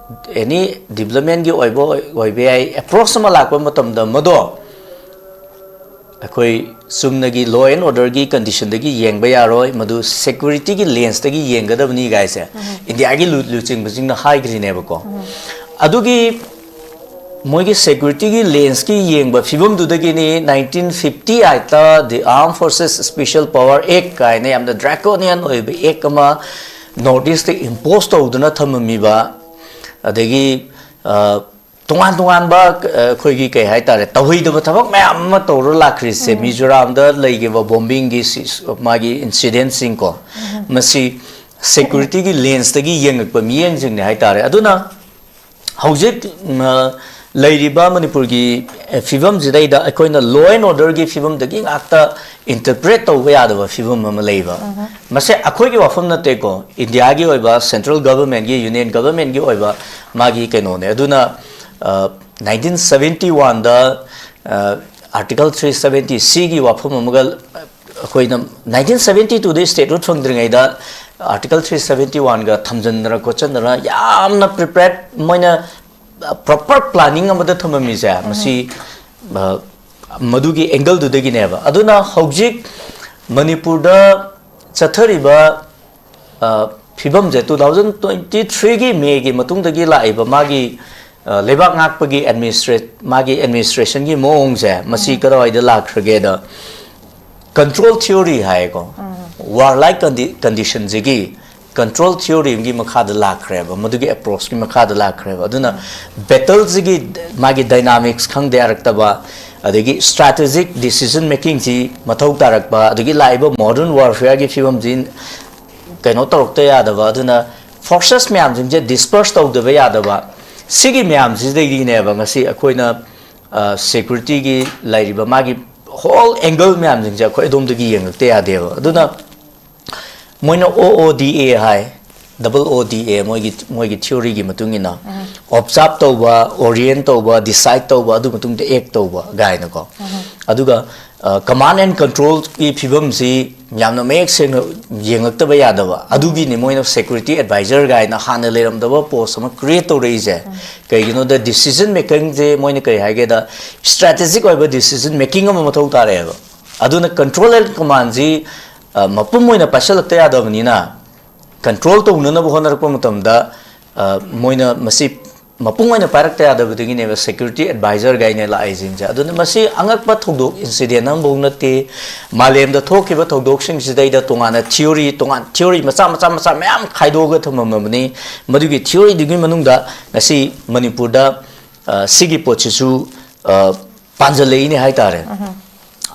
ꯑꯦꯅꯤ ꯗꯤꯕꯂꯞꯃꯦꯟꯒꯤ ꯑꯣꯏꯕ ꯑꯣꯏꯕ ꯌꯥꯏ, ꯑꯦꯄ꯭ꯔꯣꯆ ꯑꯃ ꯂꯥꯛꯄ ꯃꯇꯝꯗ ꯃꯗꯣ ꯑꯩꯈꯣꯏ ꯆꯨꯝꯅꯒꯤ ꯂꯣ ꯑꯦꯟ ꯑꯣꯔꯗꯔꯒꯤ ꯀꯟꯗꯤꯁꯟꯗꯒꯤ ꯌꯦꯡꯕ ꯌꯥꯔꯣꯏ, ꯃꯗꯨ ꯁꯦꯀ꯭ꯌꯨꯔꯤꯇꯤꯒꯤ ꯂꯦꯟꯁꯇꯒꯤ ꯌꯦꯡꯒꯗꯕꯅꯤ ꯀꯥꯏꯁꯦ ꯏꯟꯗꯤꯌꯥꯒꯤ ꯂꯨ- ꯂꯨꯆꯤꯡꯕꯁꯤꯡꯅ ꯍꯥꯏꯈ꯭ꯔꯤꯅꯦꯕꯀꯣ꯫ ꯑꯗꯨꯒꯤ ꯃꯣꯏꯒꯤ ꯁꯦꯀ꯭ꯌꯨꯔꯤꯇꯤꯒꯤ ꯂꯦꯟꯁꯀꯤ ꯌꯦꯡꯕ ꯐꯤꯕꯝꯗꯨꯗꯒꯤꯅꯤ ꯅꯥꯏꯟꯇꯤꯟ ꯐꯤꯐꯇꯤ ꯑꯥꯏꯠꯇ The Armed Forces Special Power Act ꯀꯥꯏꯅ ꯌꯥꯝꯅ ꯗ꯭ꯔꯥꯀꯣꯅꯤꯌꯟ ꯑꯣꯏꯕ ꯑꯦꯛ ꯑꯃ ꯅꯣꯔꯠ ꯏꯁꯇ ꯏꯝꯄꯣꯁ ꯇꯧꯗꯨꯅ ꯊꯝꯃꯝꯃꯤꯕ, ꯑꯗꯒꯤ ꯑ, ꯇꯣꯉꯥꯟ ꯇꯣꯉꯥꯟꯕ, ꯑ, ꯑꯩꯈꯣꯏꯒꯤ ꯀꯩ ꯍꯥꯏꯇꯥꯔꯦ, ꯇꯧꯍꯩꯗꯕ ꯊꯕꯛ ꯃꯌꯥꯝ ꯑꯃ ꯇꯧꯔ ꯂꯥꯛꯈ꯭ꯔꯤꯁꯦ, ꯃꯤꯖꯣꯔꯥꯝꯗ ꯂꯩꯈꯤꯕ ꯕꯣꯝꯕꯤꯡꯒꯤ ꯁꯤ- ꯃꯥꯒꯤ ꯏꯟꯁꯤꯗꯦꯟꯁꯤꯡ ꯀꯣ, ꯃꯁꯤ ꯁꯦꯀ꯭ꯌꯨꯔꯤꯇꯤꯒꯤ ꯂꯦꯟꯁꯇꯒꯤ ꯌꯦꯡꯉꯛꯄ ꯃꯤꯠꯌꯦꯡꯁꯤꯡꯅꯦ ꯍꯥꯏꯇꯥꯔꯦ꯫ ꯑꯗꯨꯅ ꯍꯧꯖꯤꯛ, ꯑ, ꯂꯩꯔꯤꯕ ꯃꯅꯤꯄꯨꯔꯒꯤ, ꯑ, ꯐꯤꯕꯝꯁꯤꯗꯩꯗ ꯑꯩꯈꯣꯏꯅ ꯂꯣ ꯑꯦꯟ ꯑꯣꯔꯗꯔꯒꯤ ꯐꯤꯕꯝꯗꯒꯤ ꯉꯥꯛꯇ ꯏꯟꯇꯔꯄ꯭ꯔꯦꯠ ꯇꯧꯕ ꯌꯥꯗꯕ ꯐꯤꯕꯝ ꯑꯃ ꯂꯩꯕ꯫ ꯃꯁꯦ ꯑꯩꯈꯣꯏꯒꯤ ꯋꯥꯐꯝ ꯅꯠꯇꯦꯀꯣ, ꯏꯟꯗꯤꯌꯥꯒꯤ ꯑꯣꯏꯕ ꯁꯦꯟꯇ꯭ꯔꯦꯜ ꯒꯚꯔꯟꯃꯦꯟꯒꯤ, ꯌꯨꯅꯤꯌꯟ ꯒꯚꯔꯟꯃꯦꯟꯒꯤ ꯑꯣꯏꯕ ꯃꯥꯒꯤ ꯀꯩꯅꯣꯅꯦ꯫ ꯑꯗꯨꯅ, ꯑ, ꯅꯥꯏꯟꯇꯤꯟ ꯁꯕꯦꯟꯇꯤ ꯋꯥꯟꯗ, ꯑ, ꯑꯥꯔꯇꯤꯀꯜ ꯊ꯭ꯔꯤ ꯁꯕꯦꯟꯇꯤ ꯁꯤꯒꯤ ꯋꯥꯐꯝ ꯑꯃꯒ ꯑꯩꯈꯣꯏꯅ ꯅꯥꯏꯟꯇꯤꯟ ꯁꯕꯦꯟꯇꯤ ꯇꯨꯗ ꯁ꯭ꯇꯦꯠꯍꯨꯗ ꯐꯪꯗ꯭ꯔꯤꯉꯩꯗ ꯑꯥꯔꯇꯤꯀꯜ ꯊ꯭ꯔꯤ ꯁꯕꯦꯟꯇꯤ ꯋꯥꯟꯒ ꯊꯝꯖꯤꯟꯗꯅ ꯈꯣꯠꯆꯟꯗꯅ ꯌꯥꯝꯅ ꯄ꯭ꯔꯤꯄꯦꯌꯔ, ꯃꯣꯏꯅ ꯄ꯭ꯔꯣꯄꯔ ꯄ꯭ꯂꯥꯅꯤꯡ ꯑꯃꯗ ꯊꯝꯃꯝꯃꯤꯁꯦ, ꯃꯁꯤ, ꯑ, ꯃꯗꯨꯒꯤ ꯑꯦꯡꯒꯜꯗꯨꯗꯒꯤꯅꯦꯕ꯫ ꯑꯗꯨꯅ ꯍꯧꯖꯤꯛ ꯃꯅꯤꯄꯨꯔꯗ ꯆꯠꯊꯔꯤꯕ, ꯑ, ꯐꯤꯕꯝꯁꯦ, ꯇꯨ ꯊꯥꯎꯖꯟ ꯇ꯭ꯋꯦꯟꯇꯤ ꯊ꯭ꯔꯤꯒꯤ ꯃꯦꯒꯤ ꯃꯇꯨꯡꯗꯒꯤ ꯂꯥꯛꯏꯕ ꯃꯥꯒꯤ, ꯑ, ꯂꯩꯕꯥꯛ ꯉꯥꯛꯄꯒꯤ ꯑꯦꯗꯃꯤꯅꯤꯁꯇ꯭ꯔꯦꯠ ꯃꯥꯒꯤ ꯑꯦꯗꯃꯤꯅꯤꯁꯇ꯭ꯔꯦꯁꯟꯒꯤ ꯃꯑꯣꯡꯁꯦ, ꯃꯁꯤ ꯀꯗꯥꯏꯗ ꯂꯥꯛꯈ꯭ꯔꯒꯦꯗ, ꯀꯟꯇ꯭ꯔꯣꯜ ꯊꯤꯑꯣꯔꯤ ꯍꯥꯏꯌꯦꯀꯣ, ꯋꯥꯔ ꯂꯥꯏꯛ ꯀꯟꯗꯤ ꯀꯟꯗꯤꯁꯟꯁꯤꯒꯤ ꯀꯟꯇ꯭ꯔꯣꯜ ꯊꯤꯑꯣꯔꯤ ꯑꯃꯒꯤ ꯃꯈꯥꯗ ꯂꯥꯛꯈ꯭ꯔꯦꯕ, ꯃꯗꯨꯒꯤ ꯑꯦꯄ꯭ꯔꯣꯆꯀꯤ ꯃꯈꯥꯗ ꯂꯥꯛꯈ꯭ꯔꯦꯕ꯫ ꯑꯗꯨꯅ ꯕꯦꯇꯜꯁꯤꯒꯤ ꯃꯥꯒꯤ ꯗꯥꯏꯅꯥꯃꯤꯛꯁ ꯈꯪꯗ ꯌꯥꯔꯛꯇꯕ, ꯑꯗꯒꯤ ꯁ꯭ꯇ꯭ꯔꯦꯇꯦꯖꯤꯛ ꯗꯤꯁꯤꯖꯟ ꯃꯦꯀꯤꯡꯁꯤ ꯃꯊꯧ ꯇꯥꯔꯛꯄ, ꯑꯗꯒꯤ ꯂꯥꯛꯏꯕ ꯃꯣꯗꯔꯟ ꯋꯥꯔꯐꯤꯌꯥꯔꯒꯤ ꯐꯤꯕꯝꯁꯤ ꯀꯩꯅꯣ ꯇꯧꯔꯛꯇ ꯌꯥꯗꯕ, ꯑꯗꯨꯅ ꯐꯣꯔꯁꯦꯁ ꯃꯌꯥꯝꯁꯤꯡꯁꯦ ꯗꯤꯁꯄꯔꯁ ꯇꯧꯗꯕ ꯌꯥꯗꯕ, ꯁꯤꯒꯤ ꯃꯌꯥꯝꯁꯤꯗꯒꯤꯅꯦꯕ ꯉꯁꯤ ꯑꯩꯈꯣꯏꯅ, ꯑ, ꯁꯦꯀ꯭ꯌꯨꯔꯤꯇꯤꯒꯤ ꯂꯩꯔꯤꯕ ꯃꯥꯒꯤ ꯍꯣꯜ ꯑꯦꯡꯒꯜ ꯃꯌꯥꯝꯁꯤꯡꯁꯦ ꯑꯩꯈꯣꯏ ꯑꯗꯣꯝꯗꯒꯤ ꯌꯦꯡꯉꯛꯇ ꯌꯥꯗꯦꯕ꯫ ꯑꯗꯨꯅ ꯃꯣꯏꯅ ꯑꯣ ꯑꯣ ꯗꯤ ꯑꯦ ꯍꯥꯏ, ꯗꯕꯜ ꯑꯣ ꯗꯤ ꯑꯦ, ꯃꯣꯏꯒꯤ, ꯃꯣꯏꯒꯤ ꯊꯤꯑꯣꯔꯤꯒꯤ ꯃꯇꯨꯡ ꯏꯟꯅ, ꯑꯣꯕꯖꯥꯔꯞ ꯇꯧꯕ, ꯑꯣꯔꯤꯌꯦꯟ ꯇꯧꯕ, ꯗꯤꯁꯥꯏꯠ ꯇꯧꯕ, ꯑꯗꯨ ꯃꯇꯨꯡꯗ ꯑꯦꯛ ꯇꯧꯕ ꯀꯥꯏꯅꯀꯣ꯫ ꯑꯗꯨꯒ ꯀꯃꯥꯟ ꯑꯦꯟ ꯀꯟꯇ꯭ꯔꯣꯜꯒꯤ ꯐꯤꯕꯝꯁꯤ ꯌꯥꯝꯅ ꯃꯌꯦꯛ ꯁꯦꯡꯅ ꯌꯦꯡꯉꯛꯇꯕ ꯌꯥꯗꯕ, ꯑꯗꯨꯒꯤꯅꯤ ꯃꯣꯏꯅ ꯁꯦꯀ꯭ꯌꯨꯔꯤꯇꯤ ꯑꯦꯗꯚꯥꯏꯖꯔ ꯀꯥꯏꯅ ꯍꯥꯟꯅ ꯂꯩꯔꯝꯗꯕ ꯄꯣꯁ ꯑꯃ ꯀ꯭ꯔꯤꯌꯦꯠ ꯇꯧꯔꯛꯏꯁꯦ꯫ ꯀꯩꯒꯤꯅꯣꯗ ꯗꯤꯁꯤꯖꯟ ꯃꯦꯀꯤꯡꯁꯦ ꯃꯣꯏꯅ ꯀꯩ ꯍꯥꯏꯒꯦꯗ, ꯏꯁꯇ꯭ꯔꯦꯇꯦꯖꯤꯛ ꯑꯣꯏꯕ ꯗꯤꯁꯤꯖꯟ ꯃꯦꯀꯤꯡ ꯑꯃ ꯃꯊꯧ ꯇꯥꯔꯛꯑꯦꯕ꯫ ꯑꯗꯨꯅ ꯀꯟꯇ꯭ꯔꯣꯜ ꯑꯦꯟ ꯀꯃꯥꯟꯁꯤ ꯃꯄꯨꯝ ꯑꯣꯏꯅ ꯄꯥꯏꯁꯜꯂꯛꯇ ꯌꯥꯗꯕꯅꯤꯅ, ꯀꯟꯇ꯭ꯔꯣꯜ ꯇꯧꯅꯅꯕ ꯍꯣꯠꯅꯔꯛꯄ ꯃꯇꯝꯗ ꯃꯣꯏꯅ ꯃꯁꯤ ꯃꯄꯨꯡ ꯑꯣꯏꯅ ꯄꯥꯏꯔꯛꯇ ꯌꯥꯗꯕꯗꯒꯤꯅꯦꯕ ꯁꯦꯀ꯭ꯌꯨꯔꯤꯇꯤ ꯑꯦꯗꯚꯥꯏꯖꯔ ꯒꯥꯏꯅ ꯂꯥꯛꯏꯁꯤꯡꯁꯦ꯫ ꯑꯗꯨꯅ ꯃꯁꯤ ꯑꯉꯛꯄ ꯊꯧꯗꯣꯛ, ꯏꯟꯁꯤꯗꯦꯟ ꯑꯃꯐꯥꯎ ꯅꯠꯇꯦ꯫ ꯃꯥꯂꯦꯝꯗ ꯊꯣꯛꯈꯤꯕ ꯊꯧꯗꯣꯛꯁꯤꯡꯁꯤꯗꯩꯗ ꯇꯣꯉꯥꯟꯅ ꯊꯤꯑꯣꯔꯤ, ꯇꯣꯉꯥꯟ ꯊꯤꯑꯣꯔꯤ ꯃꯆꯥ ꯃꯆꯥ ꯃꯆꯥ ꯃꯌꯥꯝ ꯈꯥꯏꯗꯣꯛꯑꯒ ꯊꯝꯃꯝꯃꯕꯅꯤ꯫ ꯃꯗꯨꯒꯤ ꯊꯤꯑꯣꯔꯤꯗꯨꯒꯤ ꯃꯅꯨꯡꯗ ꯉꯁꯤ ꯃꯅꯤꯄꯨꯔꯗ ꯁꯤꯒꯤ ꯄꯣꯠꯁꯤꯁꯨ ꯄꯥꯟꯖꯜꯂꯛꯏꯅꯦ ꯍꯥꯏꯇꯥꯔꯦ꯫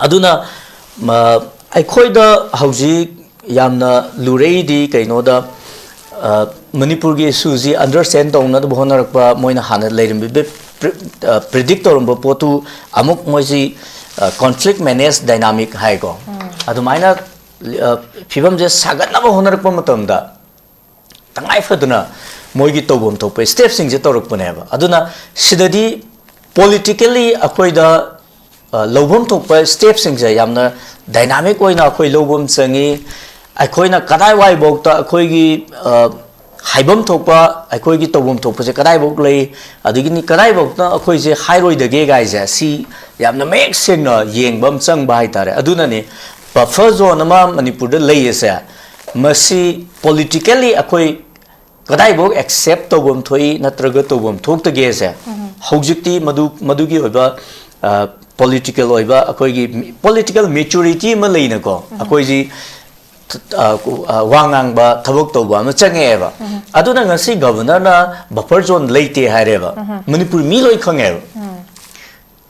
ꯑꯗꯨꯅ ꯑꯩꯈꯣꯏꯗ ꯍꯧꯖꯤꯛ ꯌꯥꯝꯅ ꯂꯨꯔꯛꯏꯗꯤ ꯀꯩꯅꯣꯗ, ꯃꯅꯤꯄꯨꯔꯒꯤ ꯏꯁꯨꯁꯤ ꯑꯟꯗꯔꯁ꯭ꯇꯦꯟ ꯇꯧꯅꯕ ꯍꯣꯠꯅꯔꯛꯄ, ꯃꯣꯏꯅ ꯍꯥꯟꯅ ꯂꯩꯔꯝꯃꯤꯕ ꯄ꯭ꯔꯤꯗꯤꯛ ꯇꯧꯔꯝꯕ ꯄꯣꯠꯇꯨ ꯑꯃꯨꯛ ꯃꯣꯏꯁꯤ ꯀꯣꯟꯐ꯭ꯂꯤꯛ ꯃꯦꯅꯦꯖ ꯗꯥꯏꯅꯥꯃꯤꯛ ꯍꯥꯏꯀꯣ, ꯑꯗꯨꯃꯥꯏꯅ ꯐꯤꯕꯝꯁꯦ ꯁꯥꯒꯠꯅꯕ ꯍꯣꯠꯅꯔꯛꯄ ꯃꯇꯝꯗ ꯇꯉꯥꯏ ꯐꯗꯅ ꯃꯣꯏꯒꯤ ꯇꯧꯐꯝ ꯊꯣꯛꯄ ꯁ꯭ꯇꯦꯞꯁꯤꯡꯁꯦ ꯇꯧꯔꯛꯄꯅꯦꯕ꯫ ꯑꯗꯨꯅ ꯁꯤꯗꯗꯤ ꯄꯣꯂꯤꯇꯤꯀꯦꯜꯂꯤ ꯑꯩꯈꯣꯏꯗ ꯂꯧꯐꯝ ꯊꯣꯛꯄ ꯁ꯭ꯇꯦꯞꯁꯤꯡꯁꯦ ꯌꯥꯝꯅ ꯗꯥꯏꯅꯥꯃꯤꯛ ꯑꯣꯏꯅ ꯑꯩꯈꯣꯏ ꯂꯧꯕ ꯑꯃ ꯆꯪꯉꯤ꯫ ꯑꯩꯈꯣꯏꯅ ꯀꯗꯥꯏꯋꯥꯏꯐꯥꯎꯇ ꯑꯩꯈꯣꯏꯒꯤ ꯍꯥꯏꯐꯝ ꯊꯣꯛꯄ, ꯑꯩꯈꯣꯏꯒꯤ ꯇꯧꯐꯝ ꯊꯣꯛꯄꯁꯦ ꯀꯗꯥꯏꯐꯥꯎ ꯂꯩ, ꯑꯗꯒꯤꯅꯤ ꯀꯗꯥꯏꯐꯥꯎꯇ ꯑꯩꯈꯣꯏꯁꯦ ꯍꯥꯏꯔꯣꯏꯗꯒꯦ ꯀꯥꯏꯁꯦ, ꯁꯤ ꯌꯥꯝꯅ ꯃꯌꯦꯛ ꯁꯦꯡꯅ ꯌꯦꯡꯕ ꯑꯃ ꯆꯪꯕ ꯍꯥꯏꯇꯥꯔꯦ꯫ ꯑꯗꯨꯅꯅꯦ ꯕꯐꯔ ꯖꯣꯟ ꯑꯃ ꯃꯅꯤꯄꯨꯔꯗ ꯂꯩꯔꯤꯁꯦ, ꯃꯁꯤ ꯄꯣꯂꯤꯇꯤꯀꯦꯜꯂꯤ ꯑꯩꯈꯣꯏ ꯀꯗꯥꯏꯐꯥꯎ ꯑꯦꯛꯁꯦꯞ ꯇꯧꯐꯝ ꯊꯣꯛꯏ ꯅꯠꯇ꯭ꯔꯒ ꯇꯧꯐꯝ ꯊꯣꯛꯇꯒꯦꯁꯦ, ꯍꯧꯖꯤꯛꯇꯤ ꯃꯗꯨ, ꯃꯗꯨꯒꯤ ꯑꯣꯏꯕ ꯄꯣꯂꯤꯇꯤꯀꯦꯜ ꯑꯣꯏꯕ ꯑꯩꯈꯣꯏꯒꯤ ꯄꯣꯂꯤꯇꯤꯀꯦꯜ ꯃꯦꯆꯨꯔꯤꯇꯤ ꯑꯃ ꯂꯩꯅꯀꯣ, ꯑꯩꯈꯣꯏꯁꯤ ꯋꯥ ꯉꯥꯡꯕ, ꯊꯕꯛ ꯇꯧꯕ ꯑꯃ ꯆꯪꯉꯛꯑꯦꯕ꯫ ꯑꯗꯨꯅ ꯉꯁꯤ ꯒꯕꯔꯅꯔꯅ ꯕꯐꯔ ꯖꯣꯟ ꯂꯩꯇꯦ ꯍꯥꯏꯔꯦꯕ, ꯃꯅꯤꯄꯨꯔ ꯃꯤ ꯂꯣꯏ ꯈꯪꯉꯦꯕ꯫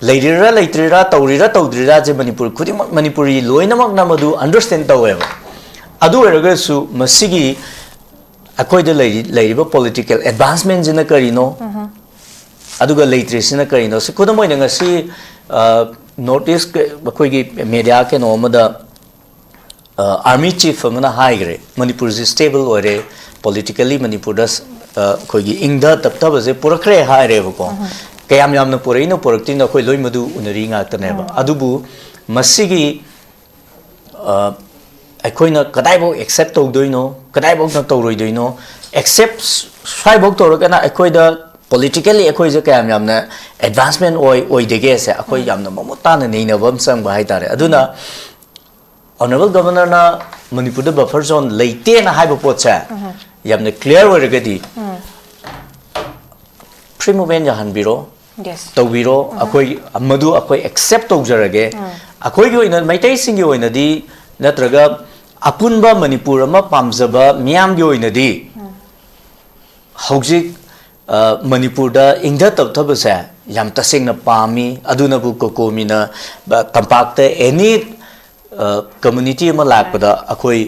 ꯂꯩꯔꯤꯔꯥ ꯂꯩꯇ꯭ꯔꯤꯔꯥ, ꯇꯧꯔꯤꯔꯥ ꯇꯧꯗ꯭ꯔꯤꯔꯥꯁꯦ ꯃꯅꯤꯄꯨꯔ ꯈꯨꯗꯤꯡꯃꯛ, ꯃꯅꯤꯄꯨꯔꯤ ꯂꯣꯏꯅꯃꯛꯅ ꯃꯗꯨ ꯑꯟꯗꯔꯁ꯭ꯇꯦꯟ ꯇꯧꯋꯦꯕ꯫ ꯑꯗꯨ ꯑꯣꯏꯔꯒꯁꯨ ꯃꯁꯤꯒꯤ ꯑꯩꯈꯣꯏꯗ ꯂꯩꯔꯤ, ꯂꯩꯔꯤꯕ ꯄꯣꯂꯤꯇꯤꯀꯦꯜ ꯑꯦꯗꯚꯥꯟꯁꯃꯦꯟꯁꯤꯅ ꯀꯔꯤꯅꯣ? ꯑꯗꯨꯒ ꯂꯩꯇ꯭ꯔꯤꯁꯤꯅ ꯀꯔꯤꯅꯣ? ꯁꯤ ꯈꯨꯗꯝ ꯑꯣꯏꯅ ꯉꯁꯤ ꯅꯣꯔꯠ ꯏꯁ ꯑꯩꯈꯣꯏꯒꯤ ꯃꯦꯗꯤꯌꯥ ꯀꯩꯅꯣ ꯑꯃꯗ ꯑꯥꯔꯃꯤ ꯆꯤꯐ ꯑꯃꯅ ꯍꯥꯏꯈ꯭ꯔꯦ, ꯃꯅꯤꯄꯨꯔꯁꯤ ꯁ꯭ꯇꯦꯕꯜ ꯑꯣꯏꯔꯦ, ꯄꯣꯂꯤꯇꯤꯀꯦꯜꯂꯤ ꯃꯅꯤꯄꯨꯔꯗ ꯑꯩꯈꯣꯏꯒꯤ ꯏꯪꯗ ꯇꯞꯊꯕꯁꯦ ꯄꯨꯔꯛꯈ꯭ꯔꯦ ꯍꯥꯏꯔꯦꯕꯀꯣ꯫ ꯀꯌꯥꯝ ꯌꯥꯝꯅ ꯄꯨꯔꯛꯏꯅꯣ ꯄꯨꯔꯛꯇ꯭ꯔꯤꯅꯣ ꯑꯩꯈꯣꯏ ꯂꯣꯏꯃꯗꯨ ꯎꯅꯔꯤ ꯉꯥꯛꯇꯅꯦꯕ꯫ ꯑꯗꯨꯕꯨ ꯃꯁꯤꯒꯤ ꯑ, ꯑꯩꯈꯣꯏꯅ ꯀꯗꯥꯏꯐꯥꯎ ꯑꯦꯛꯁꯦꯞ ꯇꯧꯗꯣꯏꯅꯣ, ꯀꯗꯥꯏꯐꯥꯎꯅ ꯇꯧꯔꯣꯏꯗꯣꯏꯅꯣ, ꯑꯦꯛꯁꯦꯞ ꯁ꯭ꯋꯥꯏꯐꯥꯎ ꯇꯧꯔꯒꯅ ꯑꯩꯈꯣꯏꯗ ꯄꯣꯂꯤꯇꯤꯀꯦꯜꯂꯤ ꯑꯩꯈꯣꯏꯁꯦ ꯀꯌꯥꯝ ꯌꯥꯝꯅ ꯑꯦꯗꯚꯥꯟꯁꯃꯦꯟ ꯑꯣꯏ ꯑꯣꯏꯗꯒꯦꯁꯦ ꯑꯩꯈꯣꯏ ꯌꯥꯝꯅ ꯃꯃꯨꯠ ꯇꯥꯅ ꯅꯩꯅꯕ ꯑꯃ ꯆꯪꯕ ꯍꯥꯏꯇꯥꯔꯦ꯫ ꯑꯗꯨꯅ ꯑꯣꯅꯔꯦꯕꯜ ꯒꯚꯔꯅꯔꯅ ꯃꯅꯤꯄꯨꯔꯗ ꯕꯐꯔ ꯖꯣꯟ ꯂꯩꯇꯦꯅ ꯍꯥꯏꯕ ꯄꯣꯠꯁꯦ ꯌꯥꯝꯅ ꯀ꯭ꯂꯤꯌꯥꯔ ꯑꯣꯏꯔꯒꯗꯤ ꯐ꯭ꯔꯤ ꯃꯨꯚꯃꯦꯟ ꯌꯥꯍꯟꯕꯤꯔꯣ, Yes. ꯇꯧꯕꯤꯔꯣ, ꯑꯩꯈꯣꯏ ꯃꯗꯨ ꯑꯩꯈꯣꯏ ꯑꯦꯛꯁꯦꯞ ꯇꯧꯖꯔꯒꯦ꯫ ꯑꯩꯈꯣꯏꯒꯤ ꯑꯣꯏꯅ ꯃꯩꯇꯩꯁꯤꯡꯒꯤ ꯑꯣꯏꯅꯗꯤ ꯅꯠꯇ꯭ꯔꯒ ꯑꯄꯨꯟꯕ ꯃꯅꯤꯄꯨꯔ ꯑꯃ ꯄꯥꯝꯖꯕ ꯃꯤꯌꯥꯝꯒꯤ ꯑꯣꯏꯅꯗꯤ ꯍꯧꯖꯤꯛ ꯑ, ꯃꯅꯤꯄꯨꯔꯗ ꯏꯪꯊ ꯇꯞꯊꯕꯁꯦ ꯌꯥꯝ ꯇꯁꯦꯡꯅ ꯄꯥꯝꯃꯤ꯫ ꯑꯗꯨꯅꯕꯨ ꯀꯣꯀꯣꯃꯤꯅ ꯕ-, ꯇꯝꯄꯥꯛꯇ ꯑꯦꯅꯤ ꯀꯝꯃꯨꯅꯤꯇꯤ ꯑꯃ ꯂꯥꯛꯄꯗ ꯑꯩꯈꯣꯏ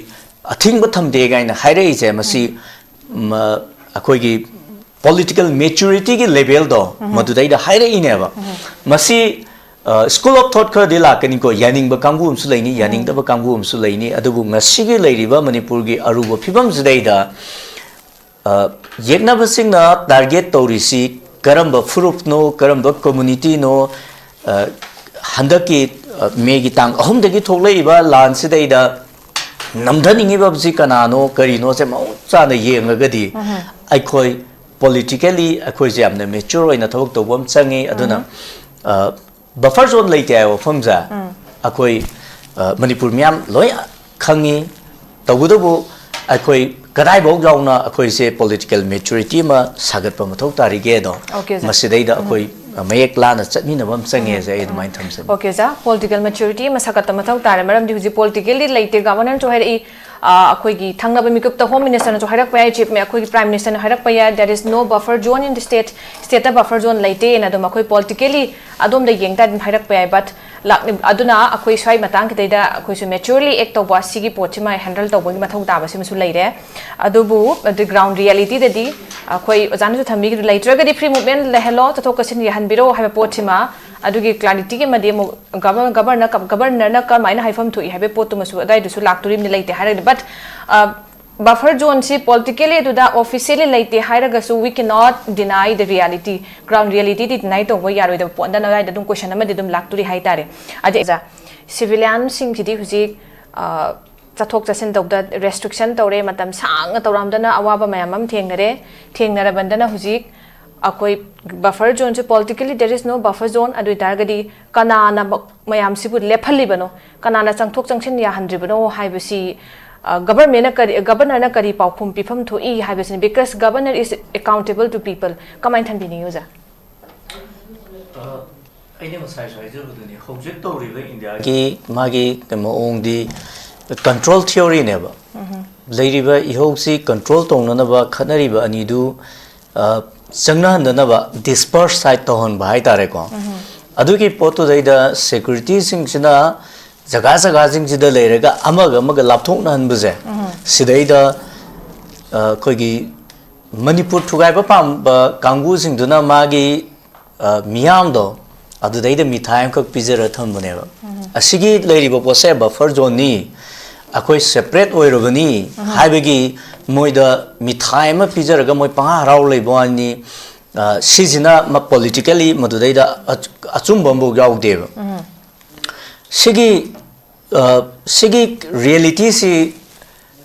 ꯑꯊꯤꯡꯕ ꯊꯝꯗꯦ ꯀꯥꯏꯅ ꯍꯥꯏꯔꯛꯏꯁꯦ꯫ ꯃꯁꯤ ꯃ-, ꯑꯩꯈꯣꯏꯒꯤ ꯄꯣꯂꯤꯇꯤꯀꯦꯜ ꯃꯦꯆꯨꯔꯤꯇꯤꯒꯤ ꯂꯦꯚꯦꯜꯗꯣ ꯃꯗꯨꯗꯩꯗ ꯍꯥꯏꯔꯛꯏꯅꯦꯕ꯫ ꯃꯁꯤ ꯁ꯭ꯀꯨꯜ ꯑꯣꯐ ꯊꯣꯠ ꯈꯔꯗꯤ ꯂꯥꯛꯀꯅꯤꯀꯣ, ꯌꯥꯅꯤꯡꯕ ꯀꯥꯡꯕꯨ ꯑꯃꯁꯨ ꯂꯩꯅꯤ, ꯌꯥꯅꯤꯡꯗꯕ ꯀꯥꯡꯕꯨ ꯑꯃꯁꯨ ꯂꯩꯅꯤ꯫ ꯑꯗꯨꯕꯨ ꯉꯁꯤꯒꯤ ꯂꯩꯔꯤꯕ ꯃꯅꯤꯄꯨꯔꯒꯤ ꯑꯔꯨꯕ ꯐꯤꯕꯝꯁꯤꯗꯩꯗ ꯑ, ꯌꯦꯛꯅꯕꯁꯤꯡꯅ ꯇꯥꯔꯒꯦꯠ ꯇꯧꯔꯤꯁꯤ ꯀꯔꯝꯕ ꯐꯨꯔꯨꯞꯅꯣ, ꯀꯔꯝꯕ ꯀꯝꯃꯨꯅꯤꯇꯤꯅꯣ? ꯑ, ꯍꯟꯗꯛꯀꯤ, ꯑ, ꯃꯦꯒꯤ ꯇꯥꯡ ꯑꯍꯨꯝꯗꯒꯤ ꯊꯣꯛꯂꯛꯏꯕ ꯂꯥꯟꯁꯤꯗꯩꯗ ꯅꯝꯊꯅꯤꯡꯉꯤꯕꯁꯤ ꯀꯅꯥꯅꯣ, ꯀꯔꯤꯅꯣꯁꯦ ꯃꯑꯣꯡ ꯆꯥꯅ ꯌꯦꯡꯉꯒꯗꯤ ꯑꯩꯈꯣꯏ ꯄꯣꯂꯤꯇꯤꯀꯦꯜꯂꯤ ꯑꯩꯈꯣꯏꯁꯦ ꯌꯥꯝꯅ ꯃꯦꯆꯨꯔ ꯑꯣꯏꯅ ꯊꯕꯛ ꯇꯧꯕ ꯑꯃ ꯆꯪꯉꯤ꯫ ꯑꯗꯨꯅ, ꯑ, ꯕꯐꯔ ꯖꯣꯟ ꯂꯩꯇꯦ ꯍꯥꯏꯕ ꯋꯥꯐꯝꯁꯦ ꯑꯩꯈꯣꯏ, ꯑ, ꯃꯅꯤꯄꯨꯔ ꯃꯤꯌꯥꯝ ꯂꯣꯏ ꯈꯪꯉꯤ꯫ ꯇꯧꯕꯇꯕꯨ ꯑꯩꯈꯣꯏ ꯀꯗꯥꯏꯐꯥꯎ ꯌꯥꯎꯅ ꯑꯩꯈꯣꯏꯁꯦ ꯄꯣꯂꯤꯇꯤꯀꯦꯜ ꯃꯦꯆꯨꯔꯤꯇꯤ ꯑꯃ ꯁꯥꯒꯠꯄ ꯃꯊꯧ ꯇꯥꯔꯤꯒꯦꯗꯣ, Okay, sir. ꯃꯁꯤꯗꯩꯗ ꯑꯩꯈꯣꯏ ꯃꯌꯦꯛ ꯂꯥꯅ ꯆꯠꯃꯤꯟꯅꯕ ꯑꯃ ꯆꯪꯉꯦꯁꯦ ꯑꯩ ꯑꯗꯨꯃꯥꯏꯅ ꯊꯝꯖꯒꯦ꯫ Okay, sir. Political maturity ꯑꯃ ꯁꯥꯒꯠꯄ ꯃꯊꯧ ꯇꯥꯔꯦ, ꯃꯔꯝꯗꯤ ꯍꯧꯖꯤꯛ ꯄꯣꯂꯤꯇꯤꯀꯦꯜꯂꯤ ꯂꯩꯇꯦ꯫ ꯒꯚꯔꯅꯔꯁꯨ ꯍꯥꯏꯔꯛꯏ, ꯑ, ꯑꯩꯈꯣꯏꯒꯤ ꯊꯪꯅꯕ ꯃꯤꯀꯨꯞꯇ ꯍꯣꯝ ꯃꯤꯅꯤꯁꯇꯔꯅꯁꯨ ꯍꯥꯏꯔꯛꯄ ꯌꯥꯏ, ꯆꯤꯐ ꯑꯩꯈꯣꯏꯒꯤ ꯄ꯭ꯔꯥꯏꯝ ꯃꯤꯅꯤꯁꯇꯔꯅ ꯍꯥꯏꯔꯛꯄ ꯌꯥꯏ, there is no buffer zone in the state, ꯁ꯭ꯇꯦꯠꯇ ꯕꯐꯔ ꯖꯣꯟ ꯂꯩꯇꯦꯅ ꯑꯗꯨꯝ ꯑꯩꯈꯣꯏ ꯄꯣꯂꯤꯇꯤꯀꯦꯜꯂꯤ ꯑꯗꯣꯝꯗ ꯌꯦꯡ ꯇꯥꯔꯗꯤ ꯑꯗꯨꯝ ꯍꯥꯏꯔꯛꯄ ꯌꯥꯏ꯫ But ꯂꯥꯛꯂꯤ-, ꯑꯗꯨꯅ ꯑꯩꯈꯣꯏ ꯁ꯭ꯋꯥꯏ ꯃꯇꯥꯡꯁꯤꯗꯩꯗ ꯑꯩꯈꯣꯏꯁꯨ ꯃꯦꯆꯨꯔꯂꯤ ꯑꯦꯛ ꯇꯧꯕ, ꯁꯤꯒꯤ ꯄꯣꯠꯁꯤꯃ ꯍꯦꯟꯗꯜ ꯇꯧꯕꯒꯤ ꯃꯊꯧ ꯇꯥꯕꯁꯤꯃꯁꯨ ꯂꯩꯔꯦ꯫ ꯑꯗꯨꯕꯨ ꯑꯗꯨ ꯒ꯭ꯔꯥꯎꯟ ꯔꯤꯌꯦꯂꯤꯇꯤꯗꯗꯤ ꯑꯩꯈꯣꯏ ꯑꯣꯖꯥꯅꯁꯨ ꯊꯝꯕꯤꯈꯤꯕ, ꯂꯩꯇ꯭ꯔꯒꯗꯤ ꯐ꯭ꯔꯤ ꯃꯨꯚꯃꯦꯟ ꯂꯩꯍꯜꯂꯣ, ꯆꯠꯊꯣꯛ ꯆꯠꯁꯤꯟ ꯌꯥꯍꯟꯕꯤꯔꯣ ꯍꯥꯏꯕ ꯄꯣꯠꯁꯤꯃ, ꯑꯗꯨꯒꯤ ꯀ꯭ꯂꯥꯔꯤꯇꯤꯒꯤ ꯑꯃꯗꯤ ꯑꯃꯨꯛ ꯒꯚꯔ-, ꯒꯚꯔꯅꯔ ꯀ-, ꯒꯚꯔꯅꯔꯅ ꯀꯃꯥꯏꯅ ꯍꯥꯏꯐꯝ ꯊꯣꯛꯏ ꯍꯥꯏꯕ ꯄꯣꯠꯇꯨꯃꯁꯨ ꯑꯗꯨꯋꯥꯏꯗꯨꯁꯨ ꯂꯥꯛꯇꯣꯔꯤꯕꯅꯤ, ꯂꯩꯇꯦ ꯍꯥꯏꯔꯒꯗꯤ꯫ But, ꯑ, Buffer zoneꯁꯤ politically ꯑꯗꯨꯗ officially ꯂꯩꯇꯦ ꯍꯥꯏꯔꯒꯁꯨ, we cannot deny the reality. Ground realityꯗꯤ deny ꯇꯧꯕ ꯌꯥꯔꯣꯏꯗꯕ ꯄꯣꯠ ꯑꯗꯨꯅ ꯑꯗꯨꯝ question ꯑꯃꯗꯤ ꯑꯗꯨꯝ ꯂꯥꯛꯇꯣꯔꯤ ꯍꯥꯏꯇꯥꯔꯦ꯫ ꯑꯗꯩ ꯑꯣꯖꯥ, civilianꯁꯤꯡꯁꯤꯗꯤ ꯍꯧꯖꯤꯛ, ꯑ, ꯆꯠꯊꯣꯛ ꯆꯠꯁꯤꯟ ꯇꯧꯕꯗ restriction ꯇꯧꯔꯦ, ꯃꯇꯝ ꯁꯥꯡꯅ ꯇꯧꯔꯝꯗꯅ ꯑꯋꯥꯕ ꯃꯌꯥꯝ ꯑꯃ ꯊꯦꯡꯅꯔꯦ꯫ ꯊꯦꯡꯅꯔꯕꯗꯅ ꯍꯧꯖꯤꯛ ꯑꯩꯈꯣꯏ buffer zoneꯁꯦ, politically there is no buffer zone, ꯑꯗꯨ ꯑꯣꯏꯇꯥꯔꯒꯗꯤ ꯀꯅꯥꯅ ꯃ-, ꯃꯌꯥꯝꯁꯤꯕꯨ ꯂꯦꯞꯍꯜꯂꯤꯕꯅꯣ, ꯀꯅꯥꯅ ꯆꯪꯊꯣꯛ ꯆꯪꯁꯤꯟ ꯌꯥꯍꯟꯗ꯭ꯔꯤꯕꯅꯣ ꯍꯥꯏꯕꯁꯤ, ꯑ, governmentꯅ ꯀꯔꯤ, governorꯅ ꯀꯔꯤ ꯄꯥꯎꯈꯨꯝ ꯄꯤꯐꯝ ꯊꯣꯛꯏ ꯍꯥꯏꯕꯁꯤꯅꯤ, because governor is accountable to people꯫ ꯀꯃꯥꯏꯅ ꯊꯝꯕꯤꯅꯤꯡꯉꯤ ꯑꯣꯖꯥ? ꯑ, ꯑꯩꯅ ꯉꯁꯥꯏꯁꯨ ꯍꯥꯏꯖꯕꯗꯨꯅꯤ, ꯍꯧꯖꯤꯛ ꯇꯧꯔꯤꯕ ꯏꯟꯗꯤꯌꯥꯒꯤ ꯃꯥꯒꯤ ꯃꯑꯣꯡꯗꯤ control theoryꯅꯦꯕ꯫ ꯂꯩꯔꯤꯕ ꯏꯍꯧꯁꯤ control ꯇꯧꯅꯅꯕ ꯈꯠꯅꯔꯤꯕ ꯑꯅꯤꯗꯨ, ꯑ, ꯆꯪꯅꯍꯟꯗꯅꯕ disperse ꯍꯥꯏ ꯇꯧꯍꯟꯕ ꯍꯥꯏꯇꯥꯔꯦꯀꯣ꯫ ꯑꯗꯨꯒꯤ ꯄꯣꯠꯇꯨꯗꯩꯗ securityꯁꯤꯡꯁꯤꯅ ꯖꯒꯥ ꯖꯒꯥꯁꯤꯡꯁꯤꯗ ꯂꯩꯔꯒ ꯑꯃꯒ ꯑꯃꯒ ꯂꯥꯞꯊꯣꯛꯅꯍꯟꯕꯁꯦ, ꯁꯤꯗꯩꯗ, ꯑ, ꯑꯩꯈꯣꯏꯒꯤ ꯃꯅꯤꯄꯨꯔ ꯊꯨꯒꯥꯏꯕ ꯄꯥꯝꯕ ꯀꯥꯡꯕꯨꯁꯤꯡꯗꯨꯅ ꯃꯥꯒꯤ, ꯑ, ꯃꯤꯌꯥꯝꯗꯣ ꯑꯗꯨꯗꯩꯗ ꯃꯤꯊꯥꯏ ꯑꯃꯈꯛ ꯄꯤꯖꯔ ꯊꯝꯕꯅꯦꯕ꯫ ꯑꯁꯤꯒꯤ ꯂꯩꯔꯤꯕ ꯄꯣꯠꯁꯦ buffer zoneꯅꯤ, ꯑꯩꯈꯣꯏ separate ꯑꯣꯏꯔꯕꯅꯤ ꯍꯥꯏꯕꯒꯤ ꯃꯣꯏꯗ ꯃꯤꯊꯥꯏ ꯑꯃ ꯄꯤꯖꯔꯒ ꯃꯣꯏ ꯄꯪꯍꯥ ꯍꯔꯥꯎ ꯂꯩꯕ ꯋꯥꯅꯤ꯫ ꯑ, ꯁꯤꯁꯤꯅ ꯃ-, politically ꯃꯗꯨꯗꯩꯗ ꯑꯆ-, ꯑꯆꯨꯝꯕ ꯑꯃꯐꯥꯎ ꯌꯥꯎꯗꯦꯕ꯫ ꯁꯤꯒꯤ, ꯑ, ꯁꯤꯒꯤ realityꯁꯤ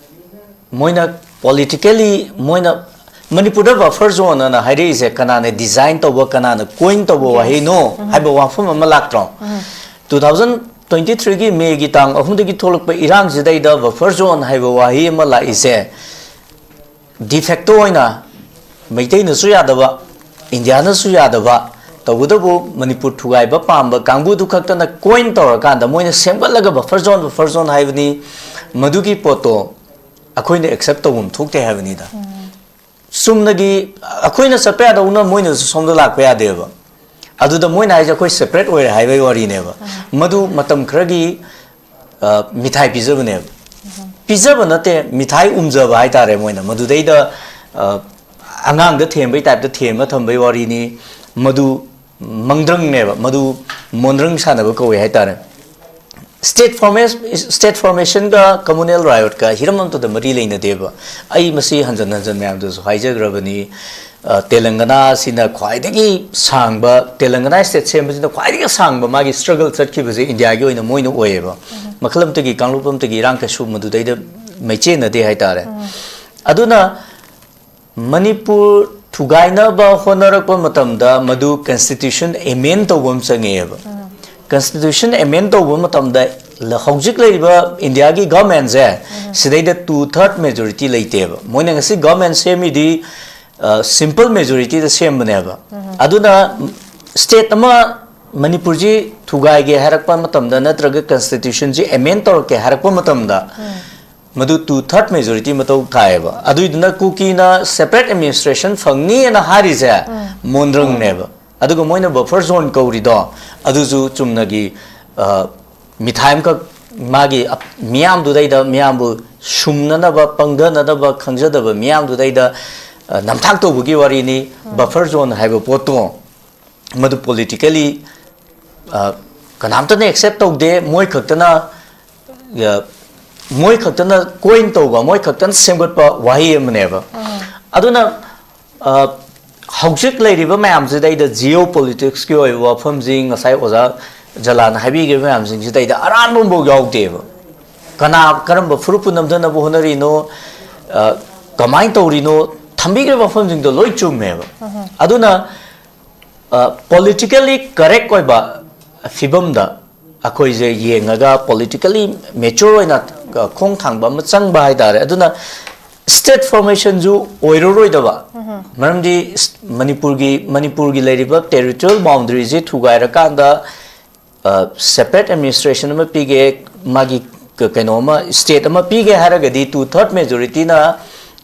ꯃꯣꯏꯅ politically ꯃꯣꯏꯅ ꯃꯅꯤꯄꯨꯔꯗ buffer zone ꯑꯅ ꯍꯥꯏꯔꯛꯏꯁꯦ ꯀꯅꯥꯅ design ꯇꯧꯕ, ꯀꯅꯥꯅ coin ꯇꯧꯕ ꯋꯥꯍꯩꯅꯣ ꯍꯥꯏꯕ ꯋꯥꯐꯝ ꯑꯃ ꯂꯥꯛꯇ꯭ꯔꯣ? Two thousand twenty threeꯒꯤ Mayꯒꯤ ꯇꯥꯡ ꯑꯍꯨꯝꯗꯒꯤ ꯊꯣꯛꯂꯛꯄ ꯏꯔꯥꯡꯁꯤꯗꯩꯗ buffer zone ꯍꯥꯏꯕ ꯋꯥꯍꯩ ꯑꯃ ꯂꯥꯛꯏꯁꯦ, de facto ꯑꯣꯏꯅ ꯃꯩꯇꯩꯅꯁꯨ ꯌꯥꯗꯕ, ꯏꯟꯗꯤꯌꯥꯅꯁꯨ ꯌꯥꯗꯕ, ꯇꯧꯕꯇꯕꯨ ꯃꯅꯤꯄꯨꯔ ꯊꯨꯒꯥꯏꯕ ꯄꯥꯝꯕ ꯀꯥꯡꯕꯨꯗꯨ ꯈꯛꯇꯅ coin ꯇꯧꯔꯀꯥꯟꯗ ꯃꯣꯏꯅ ꯁꯦꯝꯒꯠꯂꯒ buffer zone, buffer zone ꯍꯥꯏꯕꯅꯤ꯫ ꯃꯗꯨꯒꯤ ꯄꯣꯠꯇꯣ ꯑꯩꯈꯣꯏꯅ accept ꯇꯧꯐꯝ ꯊꯣꯛꯇꯦ ꯍꯥꯏꯕꯅꯤꯗ꯫ ꯆꯨꯝꯅꯒꯤ ꯑꯩꯈꯣꯏꯅ ꯆꯠꯄ ꯌꯥꯗꯧꯅ ꯃꯣꯏꯅꯁꯨ ꯁꯣꯝꯗ ꯂꯥꯛꯄ ꯌꯥꯗꯦꯕ꯫ ꯑꯗꯨꯗ ꯃꯣꯏꯅ ꯍꯥꯏꯁꯦ ꯑꯩꯈꯣꯏ separate ꯑꯣꯏꯔꯦ ꯍꯥꯏꯕꯒꯤ ꯋꯥꯔꯤꯅꯦꯕ꯫ ꯃꯗꯨ ꯃꯇꯝ ꯈꯔꯒꯤ, ꯑ, ꯃꯤꯊꯥꯏ ꯄꯤꯖꯕꯅꯦꯕ꯫ ꯄꯤꯖꯕ ꯅꯠꯇꯦ, ꯃꯤꯊꯥꯏ ꯎꯝꯖꯕ ꯍꯥꯏꯇꯥꯔꯦ ꯃꯣꯏꯅ꯫ ꯃꯗꯨꯗꯩꯗ, ꯑ, ꯑꯉꯥꯡꯗ ꯊꯦꯝꯕꯩ typeꯇ ꯊꯦꯝꯃ ꯊꯝꯕꯩ ꯋꯥꯔꯤꯅꯤ꯫ ꯃꯗꯨ ꯃꯪꯗ꯭ꯔꯪꯅꯦꯕ, ꯃꯗꯨ ꯃꯣꯟꯗ꯭ꯔꯪ ꯁꯥꯟꯅꯕ ꯀꯧꯋꯦ ꯍꯥꯏꯇꯥꯔꯦ꯫ ꯁ꯭ꯇꯦꯠ ꯐꯣꯔꯃꯦꯁ ꯁ꯭ꯇꯦꯠ ꯐꯣꯔꯃꯦꯁꯟꯒ ꯀꯝꯃꯨꯅꯦꯜ ꯔꯥꯏꯌꯣꯠꯀ ꯍꯤꯔꯝ ꯑꯃꯠꯇꯗ ꯃꯔꯤ ꯂꯩꯅꯗꯦꯕ꯫ ꯑꯩ ꯃꯁꯤ ꯍꯟꯖꯟ ꯍꯟꯖꯟ ꯃꯌꯥꯝꯗꯁꯨ ꯍꯥꯏꯖꯈ꯭ꯔꯕꯅꯤ꯫ ꯑ, ꯇꯦꯂꯪꯒꯅꯥ ꯑꯁꯤꯅ ꯈ꯭ꯋꯥꯏꯗꯒꯤ ꯁꯥꯡꯕ, ꯇꯦꯂꯪꯒꯅꯥ ꯁ꯭ꯇꯦꯠ ꯁꯦꯝꯕꯁꯤꯅ ꯈ꯭ꯋꯥꯏꯗꯒꯤ ꯁꯥꯡꯕ ꯃꯥꯒꯤ ꯁ꯭ꯇ꯭ꯔꯒꯜ ꯆꯠꯈꯤꯕꯁꯦ ꯏꯟꯗꯤꯌꯥꯒꯤ ꯑꯣꯏꯅ ꯃꯣꯏꯅ ꯑꯣꯏꯌꯦꯕ꯫ ꯃꯈꯜ ꯑꯃꯠꯇꯒꯤ, ꯀꯥꯡꯂꯨꯞ ꯑꯃꯠꯇꯒꯤ ꯏꯔꯥꯡ ꯀꯩꯁꯨ ꯃꯗꯨꯗꯩꯗ ꯃꯩꯆꯦꯟꯅꯗꯦ ꯍꯥꯏꯇꯥꯔꯦ꯫ ꯑꯗꯨꯅ ꯃꯅꯤꯄꯨꯔ ꯊꯨꯒꯥꯏꯅꯕ ꯍꯣꯠꯅꯔꯛꯄ ꯃꯇꯝꯗ ꯃꯗꯨ ꯀꯟꯁꯇꯤꯇ꯭ꯌꯨꯁꯟ ꯑꯦꯃꯦꯟ ꯇꯧꯕ ꯑꯃ ꯆꯪꯉꯛꯑꯦꯕ꯫ ꯀꯟꯁꯇꯤꯇ꯭ꯌꯨꯁꯟ ꯑꯦꯃꯦꯟ ꯇꯧꯕ ꯃꯇꯝꯗ ꯂ-, ꯍꯧꯖꯤꯛ ꯂꯩꯔꯤꯕ ꯏꯟꯗꯤꯌꯥꯒꯤ ꯒꯚꯔꯟꯃꯦꯟꯁꯦ, ꯁꯤꯗꯩꯗ ꯇꯨ ꯊꯔꯠ ꯃꯦꯖꯣꯔꯤꯇꯤ ꯂꯩꯇꯦꯕ꯫ ꯃꯣꯏꯅ ꯉꯁꯤ ꯒꯚꯔꯟꯃꯦꯟ ꯁꯦꯝꯃꯤꯗꯤ, ꯑ, ꯁꯤꯝꯄꯜ ꯃꯦꯖꯣꯔꯤꯇꯤꯗ ꯁꯦꯝꯕꯅꯦꯕ꯫ ꯑꯗꯨꯅ ꯁ꯭ꯇꯦꯠ ꯑꯃ, ꯃꯅꯤꯄꯨꯔꯁꯤ ꯊꯨꯒꯥꯏꯒꯦ ꯍꯥꯏꯔꯛꯄ ꯃꯇꯝꯗ ꯅꯠꯇ꯭ꯔꯒ ꯀꯟꯁꯇꯤꯇ꯭ꯌꯨꯁꯟꯁꯤ ꯑꯦꯃꯦꯟ ꯇꯧꯔꯛꯀꯦ ꯍꯥꯏꯔꯛꯄ ꯃꯇꯝꯗ, ꯃꯗꯨ ꯇꯨ ꯊꯔꯠ ꯃꯦꯖꯣꯔꯤꯇꯤ ꯃꯊꯧ ꯇꯥꯏꯌꯦꯕ꯫ ꯑꯗꯨꯏꯗꯨꯅ ꯀꯨꯀꯤꯅ ꯁꯦꯄꯔꯦꯠ ꯑꯦꯗꯃꯤꯅꯤꯁꯇ꯭ꯔꯦꯁꯟ ꯐꯪꯅꯤꯅ ꯍꯥꯏꯔꯤꯁꯦ ꯃꯣꯟꯗ꯭ꯔꯪꯅꯦꯕ꯫ ꯑꯗꯨꯒ ꯃꯣꯏꯅ ꯕꯐꯔ ꯖꯣꯟ ꯀꯧꯔꯤꯗꯣ, ꯑꯗꯨꯁꯨ ꯆꯨꯝꯅꯒꯤ, ꯑ, ꯃꯤꯊꯥꯏ ꯑꯃꯈꯛ ꯃꯥꯒꯤ ꯑꯞ-, ꯃꯤꯌꯥꯝꯗꯨꯗꯩꯗ, ꯃꯤꯌꯥꯝꯕꯨ ꯁꯨꯝꯅꯅꯕ, ꯄꯪꯊꯅꯅꯕ, ꯈꯪꯖꯗꯕ ꯃꯤꯌꯥꯝꯗꯨꯗꯩꯗ, ꯑ, ꯅꯝꯊꯥꯛ ꯇꯧꯕꯒꯤ ꯋꯥꯔꯤꯅꯤ꯫ ꯕꯐꯔ ꯖꯣꯟ ꯍꯥꯏꯕ ꯄꯣꯠꯇꯣ ꯃꯗꯨ ꯄꯣꯂꯤꯇꯤꯀꯦꯂꯤ, ꯑ, ꯀꯅꯥꯝꯇꯅ ꯑꯦꯛꯁꯦꯞ ꯇꯧꯗꯦ꯫ ꯃꯣꯏ ꯈꯛꯇꯅ, ꯑ, ꯃꯣꯏ ꯈꯛꯇꯅ ꯀꯣꯏꯟ ꯇꯧꯕ, ꯃꯣꯏ ꯈꯛꯇꯅ ꯁꯦꯝꯒꯠꯄ ꯋꯥꯍꯩ ꯑꯃꯅꯦꯕ꯫ ꯑꯗꯨꯅ, ꯑ, ꯍꯧꯖꯤꯛ ꯂꯩꯔꯤꯕ ꯃꯌꯥꯝꯁꯤꯗꯩꯗ ꯖꯤꯑꯣ ꯄꯣꯂꯤꯇꯤꯛꯁꯀꯤ ꯑꯣꯏꯕ ꯋꯥꯐꯝꯁꯤꯡ, ꯉꯁꯥꯏ ꯑꯣꯖꯥ ꯖꯂꯥꯟꯅ ꯍꯥꯏꯕꯤꯈꯤꯕ ꯃꯌꯥꯝꯁꯤꯡꯁꯤꯗꯩꯗ ꯑꯔꯥꯟꯕ ꯑꯃꯐꯥꯎ ꯌꯥꯎꯗꯦꯕ꯫ ꯀꯅꯥ, ꯀꯔꯝꯕ ꯐꯨꯔꯨꯞꯄꯨ ꯅꯝꯊꯅꯕ ꯍꯣꯠꯅꯔꯤꯅꯣ, ꯑ, ꯀꯃꯥꯏꯅ ꯇꯧꯔꯤꯅꯣ, ꯊꯝꯕꯤꯈ꯭ꯔꯤꯕ ꯋꯥꯐꯝꯁꯤꯡꯗꯣ ꯂꯣꯏ ꯆꯨꯝꯃꯦꯕ꯫ ꯑꯗꯨꯅ, ꯑ, ꯄꯣꯂꯤꯇꯤꯀꯦꯜꯂꯤ ꯀꯔꯦꯛ ꯑꯣꯏꯕ ꯐꯤꯕꯝꯗ ꯑꯩꯈꯣꯏꯁꯦ ꯌꯦꯡꯉꯒ ꯄꯣꯂꯤꯇꯤꯀꯦꯜꯂꯤ ꯃꯦꯆꯣꯔ ꯑꯣꯏꯅ, ꯑ, ꯈꯣꯡ ꯊꯥꯡꯕ ꯑꯃ ꯆꯪꯕ ꯍꯥꯏꯇꯥꯔꯦ꯫ ꯑꯗꯨꯅ ꯁ꯭ꯇꯦꯠ ꯐꯣꯔꯃꯦꯁꯟꯁꯨ ꯑꯣꯏꯔꯔꯣꯏꯗꯕ, ꯃꯔꯝꯗꯤ ꯁ-, ꯃꯅꯤꯄꯨꯔꯒꯤ, ꯃꯅꯤꯄꯨꯔꯒꯤ ꯂꯩꯔꯤꯕ ꯇꯦꯔꯤꯇꯣꯔꯤꯌꯦꯜ ꯕꯥꯎꯟꯗꯔꯤꯁꯦ ꯊꯨꯒꯥꯏꯔꯀꯥꯟꯗ, ꯑ, ꯁꯦꯄꯔꯦꯠ ꯑꯦꯗꯃꯤꯅꯤꯁꯇ꯭ꯔꯦꯁꯟ ꯑꯃ ꯄꯤꯒꯦ, ꯃꯥꯒꯤ ꯀ-, ꯀꯩꯅꯣ ꯑꯃ, ꯁ꯭ꯇꯦꯠ ꯑꯃ ꯄꯤꯒꯦ ꯍꯥꯏꯔꯒꯗꯤ ꯇꯨ ꯊꯔꯠ ꯃꯦꯖꯣꯔꯤꯇꯤꯅ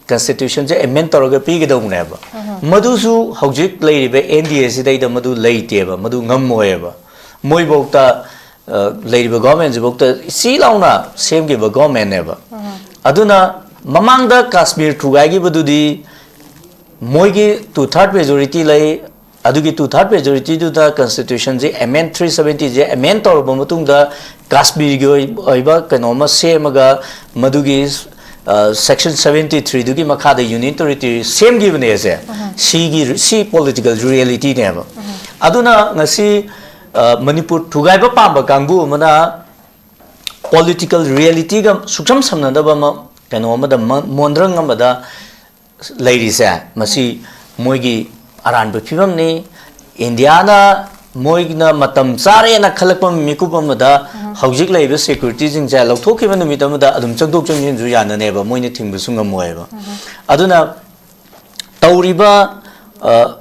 ꯀꯟꯁꯇꯤꯇ꯭ꯌꯨꯁꯟꯁꯦ ꯑꯦꯃꯦꯟ ꯇꯧꯔꯒ ꯄꯤꯒꯗꯧꯕꯅꯦꯕ꯫ ꯃꯗꯨꯁꯨ ꯍꯧꯖꯤꯛ ꯂꯩꯔꯤꯕ ꯑꯦꯟ ꯗꯤ ꯑꯦ ꯁꯤꯗꯩꯗ ꯃꯗꯨ ꯂꯩꯇꯦꯕ, ꯃꯗꯨ ꯉꯝꯃꯣꯏꯑꯕ꯫ ꯃꯣꯏꯐꯧꯇ, ꯑ, ꯂꯩꯔꯤꯕ ꯒꯣꯔꯃꯦꯟꯁꯤꯐꯧꯇ ꯏꯆꯤ ꯂꯥꯎꯅ ꯁꯦꯝꯈꯤꯕ ꯒꯣꯔꯃꯦꯟꯅꯦꯕ꯫ ꯑꯗꯨꯅ ꯃꯃꯥꯡꯗ ꯀꯥꯁꯃꯤꯔ ꯊꯨꯒꯥꯏꯈꯤꯕꯗꯨꯗꯤ ꯃꯣꯏꯒꯤ ꯇꯨ ꯊꯔꯠ ꯃꯦꯖꯣꯔꯤꯇꯤ ꯂꯩ, ꯑꯗꯨꯒꯤ two third majority ꯗꯨꯗ constitution ꯁꯦ amend, three seventy ꯁꯦ amend ꯇꯧꯔꯕ ꯃꯇꯨꯡꯗ ꯀꯥꯁꯃꯤꯔꯒꯤ ꯑꯣꯏ-, ꯑꯣꯏꯕ ꯀꯩꯅꯣꯝꯃ ꯁꯦꯝꯃꯒ ꯃꯗꯨꯒꯤ, ꯑ, section seventy three ꯗꯨꯒꯤ ꯃꯈꯥꯗ union territory ꯁꯦꯝꯈꯤꯕꯅꯦ ꯑꯁꯦ꯫ ꯁꯤꯒꯤ, ꯁꯤ political reality ꯅꯦꯕ꯫ ꯑꯗꯨꯅ ꯉꯁꯤ, ꯑ, ꯃꯅꯤꯄꯨꯔ ꯊꯨꯒꯥꯏꯕ ꯄꯥꯝꯕ ꯀꯥꯡꯕꯨ ꯑꯃꯅ political reality ꯒ ꯁꯨꯛꯁꯝ ꯁꯝꯅꯗꯕ ꯑꯃ, ꯀꯩꯅꯣ ꯑꯃꯗ, ꯃ-, ꯃꯣꯟꯗ꯭ꯔꯪ ꯑꯃꯗ ꯂꯩꯔꯤꯁꯦ, ꯃꯁꯤ ꯃꯣꯏꯒꯤ ꯑꯔꯥꯟꯕ ꯐꯤꯕꯝꯅꯤ꯫ ꯏꯟꯗꯤꯌꯥꯅ ꯃꯣꯏꯅ ꯃꯇꯝ ꯆꯥꯔꯦꯅ ꯈꯜꯂꯛꯄ ꯃꯤꯀꯨꯞ ꯑꯃꯗ ꯍꯧꯖꯤꯛ ꯂꯩꯔꯤꯕ security ꯁꯤꯡꯁꯦ ꯂꯧꯊꯣꯛꯈꯤꯕ ꯅꯨꯃꯤꯠ ꯑꯃꯗ ꯑꯗꯨꯝ ꯆꯪꯊꯣꯛ ꯆꯪꯁꯤꯟꯁꯨ ꯌꯥꯅꯅꯦꯕ, ꯃꯣꯏꯅ ꯊꯤꯡꯕꯁꯨ ꯉꯝꯃꯣꯏꯕ꯫ ꯑꯗꯨꯅ ꯇꯧꯔꯤꯕ, ꯑ,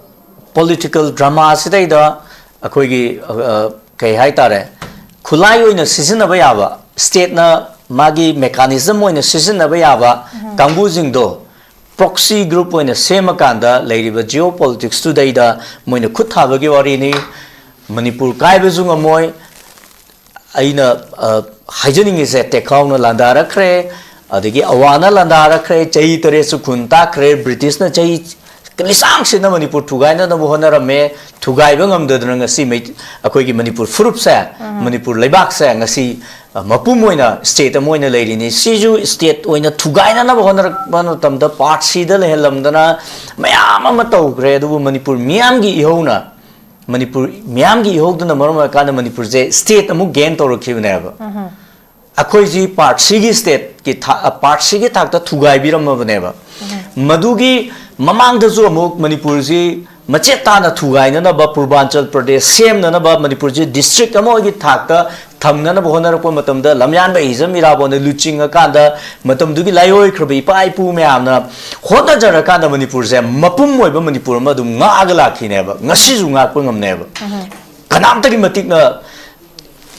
political drama ꯁꯤꯗꯩꯗ ꯑꯩꯈꯣꯏꯒꯤ, ꯑ, ꯀꯩ ꯍꯥꯏꯇꯥꯔꯦ, ꯈꯨꯠꯂꯥꯏ ꯑꯣꯏꯅ ꯁꯤꯖꯤꯟꯅꯕ ꯌꯥꯕ, state ꯅ ꯃꯥꯒꯤ mechanism ꯑꯣꯏꯅ ꯁꯤꯖꯤꯟꯅꯕ ꯌꯥꯕ ꯀꯥꯡꯕꯨꯁꯤꯡꯗꯣ proxy group ꯑꯣꯏꯅ ꯁꯦꯝꯃꯀꯥꯟꯗ ꯂꯩꯔꯤꯕ geopolitics ꯇꯨꯗꯩꯗ ꯃꯣꯏꯅ ꯈꯨꯠ ꯊꯥꯕꯒꯤ ꯋꯥꯔꯤꯅꯤ꯫ ꯃꯅꯤꯄꯨꯔ ꯀꯥꯏꯕꯁꯨ ꯉꯝꯃꯣꯏ꯫ ꯑꯩꯅ, ꯑ, ꯍꯥꯏꯖꯅꯤꯡꯉꯤꯁꯦ, ꯇꯦꯈꯥꯎꯅ ꯂꯥꯟꯗꯥꯔꯛꯈ꯭ꯔꯦ, ꯑꯗꯒꯤ ꯑꯋꯥꯅ ꯂꯥꯟꯗꯥꯔꯛꯈ꯭ꯔꯦ, ꯆꯍꯤ ꯇꯔꯦꯠꯁꯨ ꯈꯨꯟ ꯇꯥꯛꯈ꯭ꯔꯦ, ꯕ꯭ꯔꯤꯇꯤꯁꯅ ꯆꯍꯤ ꯂꯤꯁꯥꯡꯁꯤꯟꯅ ꯃꯅꯤꯄꯨꯔ ꯊꯨꯒꯥꯏꯅꯅꯕ ꯍꯣꯠꯅꯔꯝꯃꯦ, ꯊꯨꯒꯥꯏꯕ ꯉꯝꯗꯗꯅ ꯉꯁꯤ ꯃꯩ-, ꯑꯩꯈꯣꯏꯒꯤ ꯃꯅꯤꯄꯨꯔ ꯐꯨꯔꯨꯞꯁꯦ, ꯃꯅꯤꯄꯨꯔ ꯂꯩꯕꯥꯛꯁꯦ ꯉꯁꯤ, ꯑ, ꯃꯄꯨꯝ ꯑꯣꯏꯅ state ꯑꯃ ꯑꯣꯏꯅ ꯂꯩꯔꯤꯅꯤ꯫ ꯁꯤꯁꯨ state ꯑꯣꯏꯅ ꯊꯨꯒꯥꯏꯅꯅꯕ ꯍꯣꯠꯅꯔꯛꯄ ꯃꯇꯝꯗ part C ꯗ ꯂꯩꯍꯜꯂꯝꯗꯅ ꯃꯌꯥꯝ ꯑꯃ ꯇꯧꯈ꯭ꯔꯦ꯫ ꯑꯗꯨꯕꯨ ꯃꯅꯤꯄꯨꯔ ꯃꯤꯌꯥꯝꯒꯤ ꯏꯍꯧꯅ, ꯃꯅꯤꯄꯨꯔ ꯃꯤꯌꯥꯝꯒꯤ ꯏꯍꯧꯗꯨꯅ ꯃꯔꯝ ꯑꯣꯏꯔꯀꯥꯟꯗ ꯃꯅꯤꯄꯨꯔꯁꯦ state ꯑꯃꯨꯛ gain ꯇꯧꯔꯛꯈꯤꯕꯅꯦꯕ꯫ ꯑꯩꯈꯣꯏꯁꯤ part C ꯒꯤ state ꯀꯤ ꯊꯥ-, ꯑ, part C ꯒꯤ ꯊꯥꯛꯇ ꯊꯨꯒꯥꯏꯕꯤꯔꯝꯃꯕꯅꯦꯕ꯫ ꯃꯗꯨꯒꯤ ꯃꯃꯥꯡꯗꯁꯨ ꯑꯃꯨꯛ ꯃꯅꯤꯄꯨꯔꯁꯤ ꯃꯆꯦꯠ ꯇꯥꯅ ꯊꯨꯒꯥꯏꯅꯅꯕ, ꯄꯨꯔꯕꯥꯟꯆꯜ ꯄ꯭ꯔꯗꯦꯁ ꯁꯦꯝꯅꯅꯕ, ꯃꯅꯤꯄꯨꯔꯁꯤ district ꯑꯃ ꯑꯣꯏꯒꯤ ꯊꯥꯛꯇ ꯊꯝꯅꯅꯕ ꯍꯣꯠꯅꯔꯛꯄ ꯃꯇꯝꯗ ꯂꯝꯌꯥꯟꯕ ꯏꯖꯝ ꯏꯔꯥꯕꯣꯟꯅ ꯂꯨꯆꯤꯡꯉꯀꯥꯟꯗ, ꯃꯇꯝꯗꯨꯒꯤ ꯂꯥꯏꯑꯣꯏꯈ꯭ꯔꯕ ꯏꯄꯥ ꯏꯄꯨ ꯃꯌꯥꯝꯅ ꯍꯣꯠꯅꯖꯔꯀꯥꯟꯗ ꯃꯅꯤꯄꯨꯔꯁꯦ ꯃꯄꯨꯝ ꯑꯣꯏꯕ ꯃꯅꯤꯄꯨꯔ ꯑꯃ ꯑꯗꯨꯝ ꯉꯥꯛꯑꯒ ꯂꯥꯛꯈꯤꯅꯦꯕ, ꯉꯁꯤꯁꯨ ꯉꯥꯛꯄ ꯉꯝꯅꯦꯕ꯫ ꯀꯅꯥꯝꯇꯒꯤ ꯃꯇꯤꯛꯅ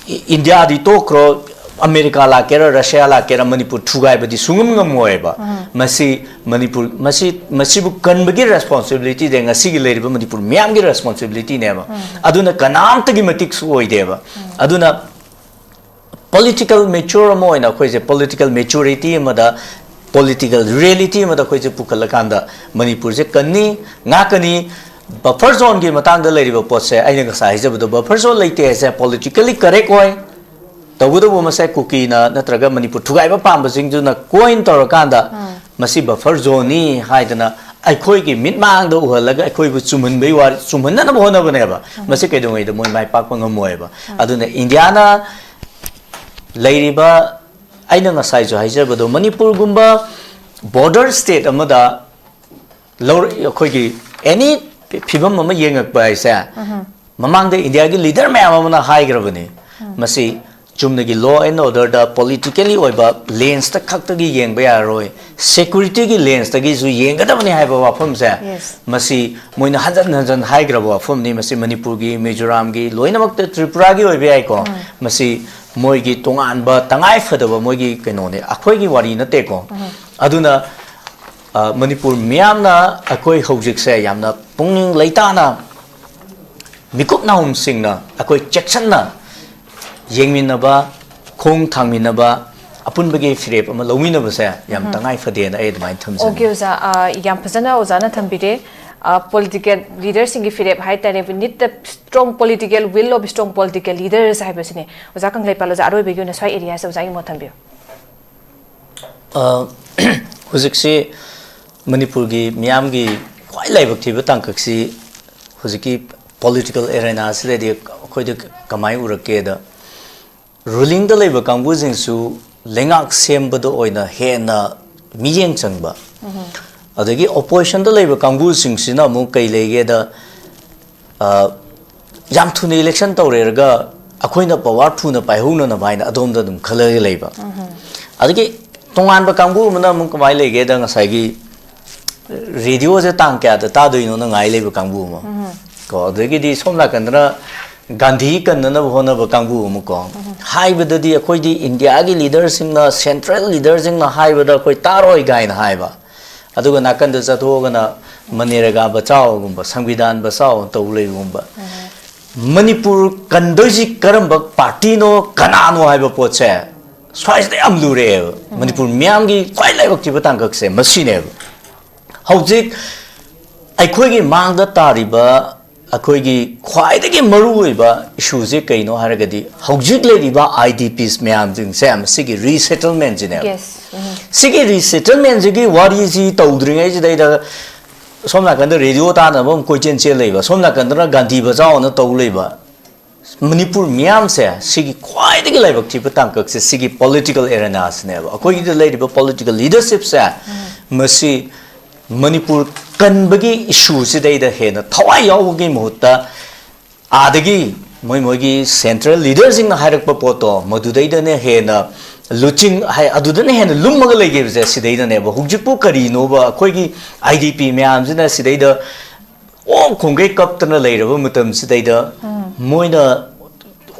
ꯏ-, ꯏꯟꯗꯤꯌꯥꯗꯤ ꯇꯣꯛꯈ꯭ꯔꯣ, ꯑꯃꯦꯔꯤꯀꯥ ꯂꯥꯛꯀꯦꯔꯥ, ꯔꯁꯤꯌꯥ ꯂꯥꯛꯀꯦꯔꯥ, ꯃꯅꯤꯄꯨꯔ ꯊꯨꯒꯥꯏꯕꯗꯤ ꯁꯨꯡꯉꯝ ꯉꯝꯃꯣꯏꯕ꯫ ꯃꯁꯤ ꯃꯅꯤꯄꯨꯔ, ꯃꯁꯤ, ꯃꯁꯤꯕꯨ ꯀꯟꯕꯒꯤ responsibility ꯗꯤ ꯉꯁꯤꯒꯤ ꯂꯩꯔꯤꯕ ꯃꯅꯤꯄꯨꯔ ꯃꯤꯌꯥꯝꯒꯤ responsibility ꯅꯦꯕ꯫ ꯑꯗꯨꯅ ꯀꯅꯥꯝꯇꯒꯤ ꯃꯇꯤꯛꯁꯨ ꯑꯣꯏꯗꯦꯕ꯫ ꯑꯗꯨꯅ political mature ꯑꯃ ꯑꯣꯏꯅ ꯑꯩꯈꯣꯏꯁꯦ political maturity ꯑꯃꯗ, political reality ꯑꯃꯗ ꯑꯩꯈꯣꯏꯁꯦ ꯄꯨꯈꯠꯂꯀꯥꯟꯗ ꯃꯅꯤꯄꯨꯔꯁꯦ ꯀꯟꯅꯤ, ꯉꯥꯛꯀꯅꯤ꯫ ꯕꯐꯔ ꯖꯣꯟꯒꯤ ꯃꯇꯥꯡꯗ ꯂꯩꯔꯤꯕ ꯄꯣꯠꯁꯦ, ꯑꯩꯅ ꯉꯁꯥꯏ ꯍꯥꯏꯖꯕꯗꯣ, ꯕꯐꯔ ꯖꯣꯟ ꯂꯩꯇꯦ ꯍꯥꯏꯁꯦ ꯄꯣꯂꯤꯇꯤꯀꯦꯜꯂꯤ ꯀꯔꯦꯛ ꯑꯣꯏ꯫ ꯇꯧꯕꯇꯕꯨ ꯃꯁꯦ ꯀꯨꯀꯤꯅ ꯅꯠꯇ꯭ꯔꯒ ꯃꯅꯤꯄꯨꯔ ꯊꯨꯒꯥꯏꯕ ꯄꯥꯝꯕꯁꯤꯡꯗꯨꯅ ꯀꯣꯏꯟ ꯇꯧꯔꯀꯥꯟꯗ, ꯃꯁꯤ ꯕꯐꯔ ꯖꯣꯟꯅꯤ ꯍꯥꯏꯗꯅ ꯑꯩꯈꯣꯏꯒꯤ ꯃꯤꯠꯃꯥꯡꯗ ꯎꯍꯜꯂꯒ ꯑꯩꯈꯣꯏꯕꯨ ꯆꯨꯝꯍꯟꯕꯩ ꯋꯥ-, ꯆꯨꯝꯍꯟꯅꯅꯕ ꯍꯣꯠꯅꯕꯅꯦꯕ꯫ ꯃꯁꯤ ꯀꯩꯗꯧꯉꯩꯗ ꯃꯣꯏ ꯃꯥꯏ ꯄꯥꯛꯄ ꯉꯝꯃꯣꯏꯕ꯫ ꯑꯗꯨꯅ ꯏꯟꯗꯤꯌꯥꯅ ꯂꯩꯔꯤꯕ, ꯑꯩꯅ ꯉꯁꯥꯏꯁꯨ ꯍꯥꯏꯖꯕꯗꯣ, ꯃꯅꯤꯄꯨꯔꯒꯨꯝꯕ ꯕꯣꯔꯗꯔ ꯁ꯭ꯇꯦꯠ ꯑꯃꯗ ꯂꯧꯔ-, ꯑꯩꯈꯣꯏꯒꯤ ꯑꯦꯅꯤ ꯐꯤꯕꯝ ꯑꯃ ꯌꯦꯡꯉꯛꯄ ꯍꯥꯏꯁꯦ, ꯃꯃꯥꯡꯗ ꯏꯟꯗꯤꯌꯥꯒꯤ ꯂꯤꯗꯔ ꯃꯌꯥꯝ ꯑꯃꯅ ꯍꯥꯏꯈ꯭ꯔꯕꯅꯤ꯫ ꯃꯁꯤ ꯆꯨꯝꯅꯒꯤ law and orderꯗ, ꯄꯣꯂꯤꯇꯤꯀꯦꯜꯂꯤ ꯑꯣꯏꯕ ꯂꯦꯟꯁꯇ ꯈꯛꯇꯒꯤ ꯌꯦꯡꯕ ꯌꯥꯔꯔꯣꯏ, ꯁꯦꯀ꯭ꯌꯨꯔꯤꯇꯤꯒꯤ ꯂꯦꯟꯁꯇꯒꯤꯁꯨ ꯌꯦꯡꯒꯗꯕꯅꯤ ꯍꯥꯏꯕ ꯋꯥꯐꯝꯁꯦ, ꯃꯁꯤ ꯃꯣꯏꯅ ꯍꯟꯖꯟ ꯍꯟꯖꯟ ꯍꯥꯏꯈ꯭ꯔꯕ ꯋꯥꯐꯝꯅꯤ꯫ ꯃꯁꯤ ꯃꯅꯤꯄꯨꯔꯒꯤ, ꯃꯤꯖꯣꯔꯥꯝꯒꯤ, ꯂꯣꯏꯅꯃꯛꯇ, ꯇ꯭ꯔꯤꯄꯨꯔꯥꯒꯤ ꯑꯣꯏꯕ ꯌꯥꯏꯀꯣ꯫ ꯃꯁꯤ ꯃꯣꯏꯒꯤ ꯇꯣꯉꯥꯟꯕ ꯇꯉꯥꯏ ꯐꯗꯕ ꯃꯣꯏꯒꯤ ꯀꯩꯅꯣꯅꯦ, ꯑꯩꯈꯣꯏꯒꯤ ꯋꯥꯔꯤ ꯅꯠꯇꯦꯀꯣ꯫ ꯑꯗꯨꯅ, ꯑ, ꯃꯅꯤꯄꯨꯔ ꯃꯤꯌꯥꯝꯅ ꯑꯩꯈꯣꯏ ꯍꯧꯖꯤꯛꯁꯦ ꯌꯥꯝꯅ ꯄꯨꯛꯅꯤꯡ ꯂꯩꯇꯥꯅ, ꯃꯤꯀꯨꯞ ꯅꯥꯍꯨꯝꯁꯤꯡꯅ ꯑꯩꯈꯣꯏ ꯆꯦꯛꯁꯤꯟꯅ ꯌꯦꯡꯃꯤꯟꯅꯕ, ꯈꯣꯡ ꯊꯥꯡꯃꯤꯟꯅꯕ, ꯑꯄꯨꯟꯕꯒꯤ ꯐꯤꯔꯦꯞ ꯑꯃ ꯂꯧꯃꯤꯟꯅꯕꯁꯦ ꯌꯥꯝ ꯇꯉꯥꯏ ꯐꯗꯦꯅ ꯑꯩ ꯑꯗꯨꯃꯥꯏꯅ ꯊꯝꯖꯅꯤꯡꯉꯤ꯫ ꯑꯣꯀꯦ, ꯑꯣꯖꯥ, ꯑ, ꯌꯥꯝ ꯐꯖꯅ ꯑꯣꯖꯥꯅ ꯊꯝꯕꯤꯔꯦ꯫ ꯑ, ꯄꯣꯂꯤꯇꯤꯀꯦꯜ ꯂꯤꯗꯔꯁꯤꯡꯒꯤ ꯐꯤꯔꯦꯞ ꯍꯥꯏꯇꯥꯔꯦ, we need the strong political will of strong political leaders ꯍꯥꯏꯕꯁꯤꯅꯦ꯫ ꯑꯣꯖꯥ ꯀꯪꯂꯩꯄꯥꯜ, ꯑꯣꯖꯥ, ꯑꯔꯣꯏꯕꯒꯤ ꯑꯣꯏꯅ ꯁ꯭ꯋꯥꯏ ꯑꯦꯔꯤꯌꯥꯁꯦ ꯑꯣꯖꯥꯒꯤ ꯃꯣꯠ ꯊꯝꯕꯤꯌꯨ꯫ ꯑ, ꯍꯧꯖꯤꯛꯁꯤ ꯃꯅꯤꯄꯨꯔꯒꯤ ꯃꯤꯌꯥꯝꯒꯤ ꯈ꯭ꯋꯥꯏ ꯂꯥꯏꯕꯛ ꯊꯤꯕ ꯇꯥꯡꯀꯛꯁꯤ ꯍꯧꯖꯤꯛꯀꯤ ꯄꯣꯂꯤꯇꯤꯀꯦꯜ ꯑꯦꯔꯦꯅꯥꯁꯤꯗꯗꯤ ꯑꯩꯈꯣꯏꯗ ꯀꯃꯥꯏꯅ ꯎꯔꯛꯀꯦꯗ, ꯔꯨꯂꯤꯡꯗ ꯂꯩꯕ ꯀꯥꯡꯕꯨꯁꯤꯡꯁꯨ ꯂꯩꯉꯥꯛ ꯁꯦꯝꯕꯗ ꯑꯣꯏꯅ ꯍꯦꯟꯅ ꯃꯤꯠꯌꯦꯡ ꯆꯪꯕ, ꯑꯗꯒꯤ ꯑꯣꯄꯣꯖꯤꯁꯟꯗ ꯂꯩꯕ ꯀꯥꯡꯕꯨꯁꯤꯡꯁꯤꯅ ꯑꯃꯨꯛ ꯀꯩ ꯂꯩꯒꯦꯗ, ꯑ, ꯌꯥꯝ ꯊꯨꯅ ꯏꯂꯦꯛꯁꯟ ꯇꯧꯔꯦꯔꯒ ꯑꯩꯈꯣꯏꯅ ꯄꯋꯥꯔ ꯊꯨꯅ ꯄꯥꯏꯍꯧꯅꯅꯕ ꯍꯥꯏꯅ ꯑꯗꯣꯝꯗ ꯑꯗꯨꯝ ꯈꯜꯂꯒ ꯂꯩꯕ꯫ ꯑꯗꯒꯤ ꯇꯣꯉꯥꯟꯕ ꯀꯥꯡꯕꯨ ꯑꯃꯅ ꯑꯃꯨꯛ ꯀꯃꯥꯏꯅ ꯂꯩꯒꯦꯗ, ꯉꯁꯥꯏꯒꯤ ꯔꯦꯗꯤꯑꯣꯁꯦ ꯇꯥꯡ ꯀꯌꯥꯗ ꯇꯥꯗꯣꯏꯅꯣꯅ ꯉꯥꯏ ꯂꯩꯕ ꯀꯥꯡꯕꯨ ꯑꯃ ꯀꯣ, ꯑꯗꯒꯤꯗꯤ ꯁꯣꯝ ꯅꯥꯀꯟꯗꯅ ꯒꯥꯟꯙꯤ ꯀꯟꯅꯅꯕ ꯍꯣꯠꯅꯕ ꯀꯥꯡꯕꯨ ꯑꯃ ꯀꯣ꯫ ꯍꯥꯏꯕꯗꯗꯤ ꯑꯩꯈꯣꯏꯗꯤ ꯏꯟꯗꯤꯌꯥꯒꯤ ꯂꯤꯗꯔꯁꯤꯡꯅ, ꯁꯦꯟꯇ꯭ꯔꯦꯜ ꯂꯤꯗꯔꯁꯤꯡꯅ ꯍꯥꯏꯕꯗ ꯑꯩꯈꯣꯏ ꯇꯥꯔꯣꯏ ꯀꯥꯏꯅ ꯍꯥꯏꯕ, ꯑꯗꯨꯒ ꯅꯥꯀꯟꯗ ꯆꯠꯊꯣꯛꯑꯒꯅ ꯃꯅꯦꯔꯒꯥ ꯕꯆꯥꯎꯒꯨꯝꯕ, ꯁꯪꯕꯤꯙꯥꯟ ꯕꯆꯥꯎ ꯇꯧ ꯂꯩꯕꯒꯨꯝꯕ꯫ ꯃꯅꯤꯄꯨꯔ ꯀꯟꯗꯣꯏꯁꯤ ꯀꯔꯝꯕ ꯄꯥꯔꯇꯤꯅꯣ, ꯀꯅꯥꯅꯣ ꯍꯥꯏꯕ ꯄꯣꯠꯁꯦ ꯁ꯭ꯋꯥꯏꯁꯤꯗ ꯌꯥꯝ ꯂꯨꯔꯛꯑꯦꯕ꯫ ꯃꯅꯤꯄꯨꯔ ꯃꯤꯌꯥꯝꯒꯤ ꯈ꯭ꯋꯥꯏ ꯂꯥꯏꯕꯛ ꯊꯤꯕ ꯇꯥꯡꯀꯛꯁꯦ ꯃꯁꯤꯅꯦꯕ꯫ ꯍꯧꯖꯤꯛ ꯑꯩꯈꯣꯏꯒꯤ ꯃꯥꯡꯗ ꯇꯥꯔꯤꯕ ꯑꯩꯈꯣꯏꯒꯤ ꯈ꯭ꯋꯥꯏꯗꯒꯤ ꯃꯔꯨꯑꯣꯏꯕ ꯏꯁꯨꯁꯦ ꯀꯩꯅꯣ ꯍꯥꯏꯔꯒꯗꯤ, ꯍꯧꯖꯤꯛ ꯂꯩꯔꯤꯕ I D Ps ꯃꯌꯥꯝꯁꯤꯡꯁꯦ, ꯃꯁꯤꯒꯤ ꯔꯤꯁꯦꯇꯜꯃꯦꯟꯁꯤꯅꯦꯕ꯫ Yes. ꯎꯝ. ꯁꯤꯒꯤ ꯔꯤꯁꯦꯇꯜꯃꯦꯟꯁꯤꯒꯤ ꯋꯥꯔꯤꯁꯤ ꯇꯧꯗ꯭ꯔꯤꯉꯩꯁꯤꯗꯩꯗ, ꯁꯣꯝ ꯅꯥꯀꯟꯗ ꯔꯦꯗꯤꯑꯣ ꯇꯥꯅꯕ ꯑꯃ ꯀꯣꯏꯆꯦꯟ ꯆꯦꯜ ꯂꯩꯕ, ꯁꯣꯝ ꯅꯥꯀꯟꯗꯅ ꯒꯥꯟꯙꯤ ꯕꯆꯥꯎ ꯑꯅ ꯇꯧ ꯂꯩꯕ, ꯃꯅꯤꯄꯨꯔ ꯃꯤꯌꯥꯝꯁꯦ ꯁꯤꯒꯤ ꯈ꯭ꯋꯥꯏꯗꯒꯤ ꯂꯥꯏꯕꯛ ꯊꯤꯕ ꯇꯥꯡꯀꯛꯁꯦ ꯁꯤꯒꯤ ꯄꯣꯂꯤꯇꯤꯀꯦꯜ ꯑꯦꯔꯦꯅꯥꯁꯤꯅꯦꯕ꯫ ꯑꯩꯈꯣꯏꯒꯤꯗ ꯂꯩꯔꯤꯕ ꯄꯣꯂꯤꯇꯤꯀꯦꯜ ꯂꯤꯗꯔꯁꯤꯞꯁꯦ, ꯃꯁꯤ ꯃꯅꯤꯄꯨꯔ ꯀꯟꯕꯒꯤ ꯏꯁꯨꯁꯤꯗꯩꯗ ꯍꯦꯟꯅ ꯊꯋꯥꯏ ꯌꯥꯎꯕꯒꯤ ꯃꯍꯨꯠꯇ, ꯑꯥꯗꯒꯤ ꯃꯣꯏ ꯃꯣꯏꯒꯤ ꯁꯦꯟꯇ꯭ꯔꯦꯜ ꯂꯤꯗꯔꯁꯤꯡꯅ ꯍꯥꯏꯔꯛꯄ ꯄꯣꯠꯇꯣ, ꯃꯗꯨꯗꯩꯗꯅ ꯍꯦꯟꯅ ꯂꯨꯆꯤꯡ ꯍꯥꯏ, ꯑꯗꯨꯗꯅ ꯍꯦꯟꯅ ꯂꯨꯝꯃꯒ ꯂꯩꯈꯤꯕꯁꯦ ꯁꯤꯗꯩꯗꯅꯦꯕ꯫ ꯍꯧꯖꯤꯛꯄꯨ ꯀꯔꯤꯅꯣꯕ ꯑꯩꯈꯣꯏꯒꯤ I D P ꯃꯌꯥꯝꯁꯤꯅ ꯁꯤꯗꯩꯗ ꯑꯣ ꯈꯣꯡꯒꯩ ꯀꯞꯇꯅ ꯂꯩꯔꯕ ꯃꯇꯝꯁꯤꯗꯩꯗ, ꯃꯣꯏꯅ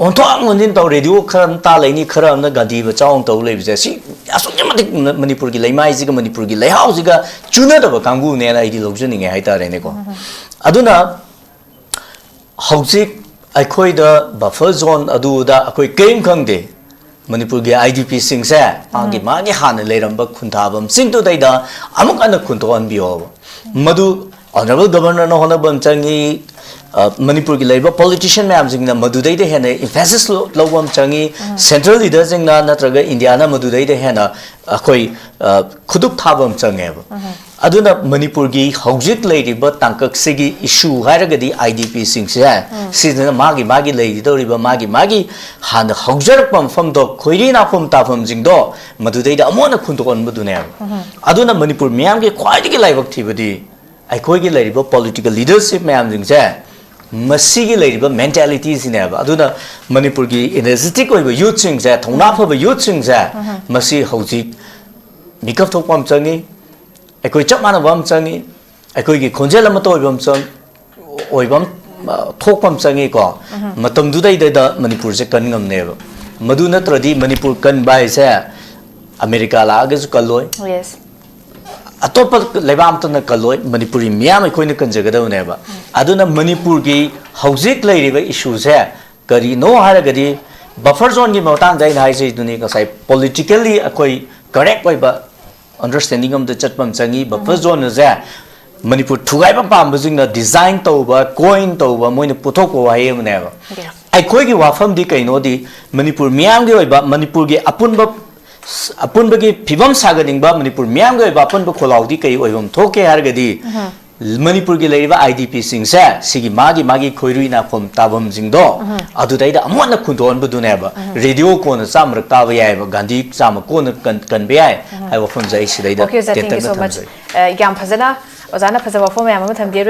ꯑꯣꯟꯊꯣꯛ ꯑꯣꯟꯁꯤꯟ ꯇꯧ, ꯔꯦꯗꯤꯑꯣ ꯈꯔ ꯑꯃ ꯇꯥ ꯂꯩꯅꯤ, ꯈꯔ ꯑꯃꯅ ꯒꯥꯟꯙꯤ ꯕꯆꯥꯎ ꯑꯃ ꯇꯧ ꯂꯩꯕꯁꯦ, ꯁꯤ ꯑꯁꯨꯛꯀꯤ ꯃꯇꯤꯛ ꯃꯅꯤꯄꯨꯔꯒꯤ ꯂꯩꯃꯥꯏꯁꯤꯒ ꯃꯅꯤꯄꯨꯔꯒꯤ ꯂꯩꯍꯥꯎꯁꯤꯒ ꯆꯨꯅꯗꯕ ꯀꯥꯡꯕꯨꯅꯦꯅ ꯑꯩꯗꯤ ꯂꯧꯖꯅꯤꯡꯉꯦ ꯍꯥꯏꯇꯥꯔꯦꯅꯦꯀꯣ꯫ ꯑꯗꯨꯅ ꯍꯧꯖꯤꯛ ꯑꯩꯈꯣꯏꯗ ꯕꯐꯔ ꯖꯣꯟ ꯑꯗꯨꯗ ꯑꯩꯈꯣꯏ ꯀꯔꯤꯝ ꯈꯪꯗꯦ꯫ ꯃꯅꯤꯄꯨꯔꯒꯤ I D P ꯁꯤꯡꯁꯦ ꯃꯥꯒꯤ ꯃꯥꯒꯤ ꯍꯥꯟꯅ ꯂꯩꯔꯝꯕ ꯈꯨꯟꯊꯥꯐꯝꯁꯤꯡꯗꯨꯗꯩꯗ ꯑꯃꯨꯛ ꯍꯟꯅ ꯈꯨꯟꯇꯣꯛꯍꯟꯕꯤꯌꯣꯕ꯫ ꯃꯗꯨ ꯑꯣꯅꯔꯦꯕꯜ ꯒꯕꯔꯅꯔꯅ ꯍꯣꯠꯅꯕ ꯑꯃ ꯆꯪꯉꯤ꯫ ꯑ, ꯃꯅꯤꯄꯨꯔꯒꯤ ꯂꯩꯔꯤꯕ ꯄꯣꯂꯤꯇꯤꯁꯤꯌꯟ ꯃꯌꯥꯝꯁꯤꯡꯅ ꯃꯗꯨꯗꯩꯗ ꯍꯦꯟꯅ ꯏꯝꯐꯦꯁꯤꯁ ꯂꯧꯕ ꯑꯃ ꯆꯪꯉꯤ꯫ ꯁꯦꯟꯇ꯭ꯔꯦꯜ ꯂꯤꯗꯔꯁꯤꯡꯅ ꯅꯠꯇ꯭ꯔꯒ ꯏꯟꯗꯤꯌꯥꯅ ꯃꯗꯨꯗꯩꯗ ꯍꯦꯟꯅ ꯑꯩꯈꯣꯏ, ꯑ, ꯈꯨꯗꯨꯞ ꯊꯥꯕ ꯑꯃ ꯆꯪꯉꯦꯕ꯫ ꯑꯗꯨꯅ ꯃꯅꯤꯄꯨꯔꯒꯤ ꯍꯧꯖꯤꯛ ꯂꯩꯔꯤꯕ ꯇꯥꯡꯀꯛꯁꯤꯒꯤ ꯏꯁꯨ ꯍꯥꯏꯔꯒꯗꯤ I D P ꯁꯤꯡꯁꯦ, ꯁꯤꯗꯅ ꯃꯥꯒꯤ ꯃꯥꯒꯤ ꯂꯩꯒꯗꯧꯔꯤꯕ ꯃꯥꯒꯤ ꯃꯥꯒꯤ ꯍꯥꯟꯅ ꯍꯧꯖꯔꯛꯄ ꯃꯐꯝꯗꯣ, ꯈꯣꯏꯔꯤ ꯅꯥꯐꯝ ꯇꯥꯐꯝꯁꯤꯡꯗꯣ, ꯃꯗꯨꯗꯩꯗ ꯑꯃꯨꯛ ꯍꯟꯅ ꯈꯨꯟꯇꯣꯛꯍꯟꯕꯗꯨꯅꯦꯕ꯫ ꯑꯗꯨꯅ ꯃꯅꯤꯄꯨꯔ ꯃꯤꯌꯥꯝꯒꯤ ꯈ꯭ꯋꯥꯏꯗꯒꯤ ꯂꯥꯏꯕꯛ ꯊꯤꯕꯗꯤ ꯑꯩꯈꯣꯏꯒꯤ ꯂꯩꯔꯤꯕ ꯄꯣꯂꯤꯇꯤꯀꯦꯜ ꯂꯤꯗꯔꯁꯤꯞ ꯃꯌꯥꯝꯁꯤꯡꯁꯦ, ꯃꯁꯤꯒꯤ ꯂꯩꯔꯤꯕ ꯃꯦꯟꯇꯦꯂꯤꯇꯤꯁꯤꯅꯦꯕ꯫ ꯑꯗꯨꯅ ꯃꯅꯤꯄꯨꯔꯒꯤ ꯏꯅꯔꯖꯦꯇꯤꯛ ꯑꯣꯏꯕ ꯌꯨꯠꯁꯤꯡꯁꯦ, ꯊꯧꯅꯥ ꯐꯕ ꯌꯨꯠꯁꯤꯡꯁꯦ, ꯃꯁꯤ ꯍꯧꯖꯤꯛ ꯃꯤꯀꯞ ꯊꯣꯛꯄ ꯑꯃ ꯆꯪꯉꯤ, ꯑꯩꯈꯣꯏ ꯆꯞ ꯃꯥꯟꯅꯕ ꯑꯃ ꯆꯪꯉꯤ, ꯑꯩꯈꯣꯏꯒꯤ ꯈꯣꯟꯖꯦꯜ ꯑꯃꯠꯇ ꯑꯣꯏꯕ ꯑꯃ ꯆꯪ-, ꯑꯣꯏꯕ ꯑꯃ, ꯑ, ꯊꯣꯛꯄ ꯑꯃ ꯆꯪꯉꯤꯀꯣ꯫ ꯃꯇꯝꯗꯨꯗꯩꯗꯩꯗ ꯃꯅꯤꯄꯨꯔꯁꯦ ꯀꯟ ꯉꯝꯅꯦꯕ꯫ ꯃꯗꯨ ꯅꯠꯇ꯭ꯔꯗꯤ ꯃꯅꯤꯄꯨꯔ ꯀꯟꯕ ꯍꯥꯏꯁꯦ ꯑꯃꯦꯔꯤꯀꯥ ꯂꯥꯛꯑꯒꯁꯨ ꯀꯜꯂꯣꯏ, Yes. ꯑꯇꯣꯞꯄ ꯂꯩꯕꯥꯛ ꯑꯃꯠꯇꯅ ꯀꯜꯂꯣꯏ, ꯃꯅꯤꯄꯨꯔꯤ ꯃꯤꯌꯥꯝ ꯑꯩꯈꯣꯏꯅ ꯀꯟꯖꯒꯗꯕꯅꯦꯕ꯫ ꯑꯗꯨꯅ ꯃꯅꯤꯄꯨꯔꯒꯤ ꯍꯧꯖꯤꯛ ꯂꯩꯔꯤꯕ ꯏꯁꯨꯁꯦ ꯀꯔꯤꯅꯣ ꯍꯥꯏꯔꯒꯗꯤ, ꯕꯐꯔ ꯖꯣꯟꯒꯤ ꯃꯇꯥꯡꯗ ꯑꯩꯅ ꯍꯥꯏꯖꯩꯗꯨꯅꯤ, ꯉꯁꯥꯏ ꯄꯣꯂꯤꯇꯤꯀꯦꯜꯂꯤ ꯑꯩꯈꯣꯏ ꯀꯔꯦꯛ ꯑꯣꯏꯕ ꯑꯟꯗꯔꯁ꯭ꯇꯦꯟꯗꯤꯡ ꯑꯃꯗ ꯆꯠꯄ ꯑꯃ ꯆꯪꯉꯤ꯫ ꯕꯐꯔ ꯖꯣꯟ ꯑꯁꯦ ꯃꯅꯤꯄꯨꯔ ꯊꯨꯒꯥꯏꯕ ꯄꯥꯝꯕꯁꯤꯡꯅ ꯗꯤꯖꯥꯏꯟ ꯇꯧꯕ, ꯀꯣꯏꯟ ꯇꯧꯕ, ꯃꯣꯏꯅ ꯄꯨꯊꯣꯛꯄ ꯋꯥꯍꯩ ꯑꯃꯅꯦꯕ꯫ ꯑꯩꯈꯣꯏꯒꯤ ꯋꯥꯐꯝꯗꯤ ꯀꯩꯅꯣꯗꯤ, ꯃꯅꯤꯄꯨꯔ ꯃꯤꯌꯥꯝꯒꯤ ꯑꯣꯏꯕ, ꯃꯅꯤꯄꯨꯔꯒꯤ ꯑꯄꯨꯟꯕ, ꯑꯄꯨꯟꯕꯒꯤ ꯐꯤꯕꯝ ꯁꯥꯒꯠꯅꯤꯡꯕ, ꯃꯅꯤꯄꯨꯔ ꯃꯤꯌꯥꯝꯒꯤ ꯑꯣꯏꯕ ꯑꯄꯨꯟꯕ ꯈꯣꯜꯂꯥꯎꯗꯤ ꯀꯩ ꯑꯣꯏꯐꯝ ꯊꯣꯛꯀꯦ ꯍꯥꯏꯔꯒꯗꯤ, ꯃꯅꯤꯄꯨꯔꯒꯤ ꯂꯩꯔꯤꯕ ꯑꯥꯏ ꯗꯤ ꯄꯤꯁꯤꯡꯁꯦ, ꯁꯤꯒꯤ ꯃꯥꯒꯤ ꯃꯥꯒꯤ ꯈꯣꯏꯔꯨꯏ ꯅꯥꯐꯝ ꯇꯥꯐꯝꯁꯤꯡꯗꯣ, ꯑꯗꯨꯗꯩꯗ ꯑꯃꯨꯛ ꯍꯟꯅ ꯈꯨꯟꯗꯣꯛꯍꯟꯕꯗꯨꯅꯦꯕ꯫ ꯔꯦꯗꯤꯑꯣ ꯀꯣꯟꯅ ꯆꯥꯝꯃꯔꯛ ꯇꯥꯕ ꯌꯥꯏꯑꯕ, ꯒꯥꯟꯙꯤ ꯆꯥꯝꯃ ꯀꯣꯟꯅ ꯀꯟ-, ꯀꯟꯕ ꯌꯥꯏ ꯍꯥꯏꯕ ꯋꯥꯐꯝꯁꯦ ꯑꯩ ꯁꯤꯗꯩꯗ ꯑꯣꯀꯦ, ꯑꯣꯖꯥ, thank you ꯇꯦꯟꯇꯛꯅ so much꯫ ꯊꯝꯖꯒꯦ꯫ ꯑ, ꯌꯥꯝ ꯐꯖꯅ ꯑꯣꯖꯥꯅ ꯐꯖꯕ ꯋꯥꯐꯝ ꯃꯌꯥꯝ ꯑꯃ ꯊꯝꯕꯤꯔꯦ꯫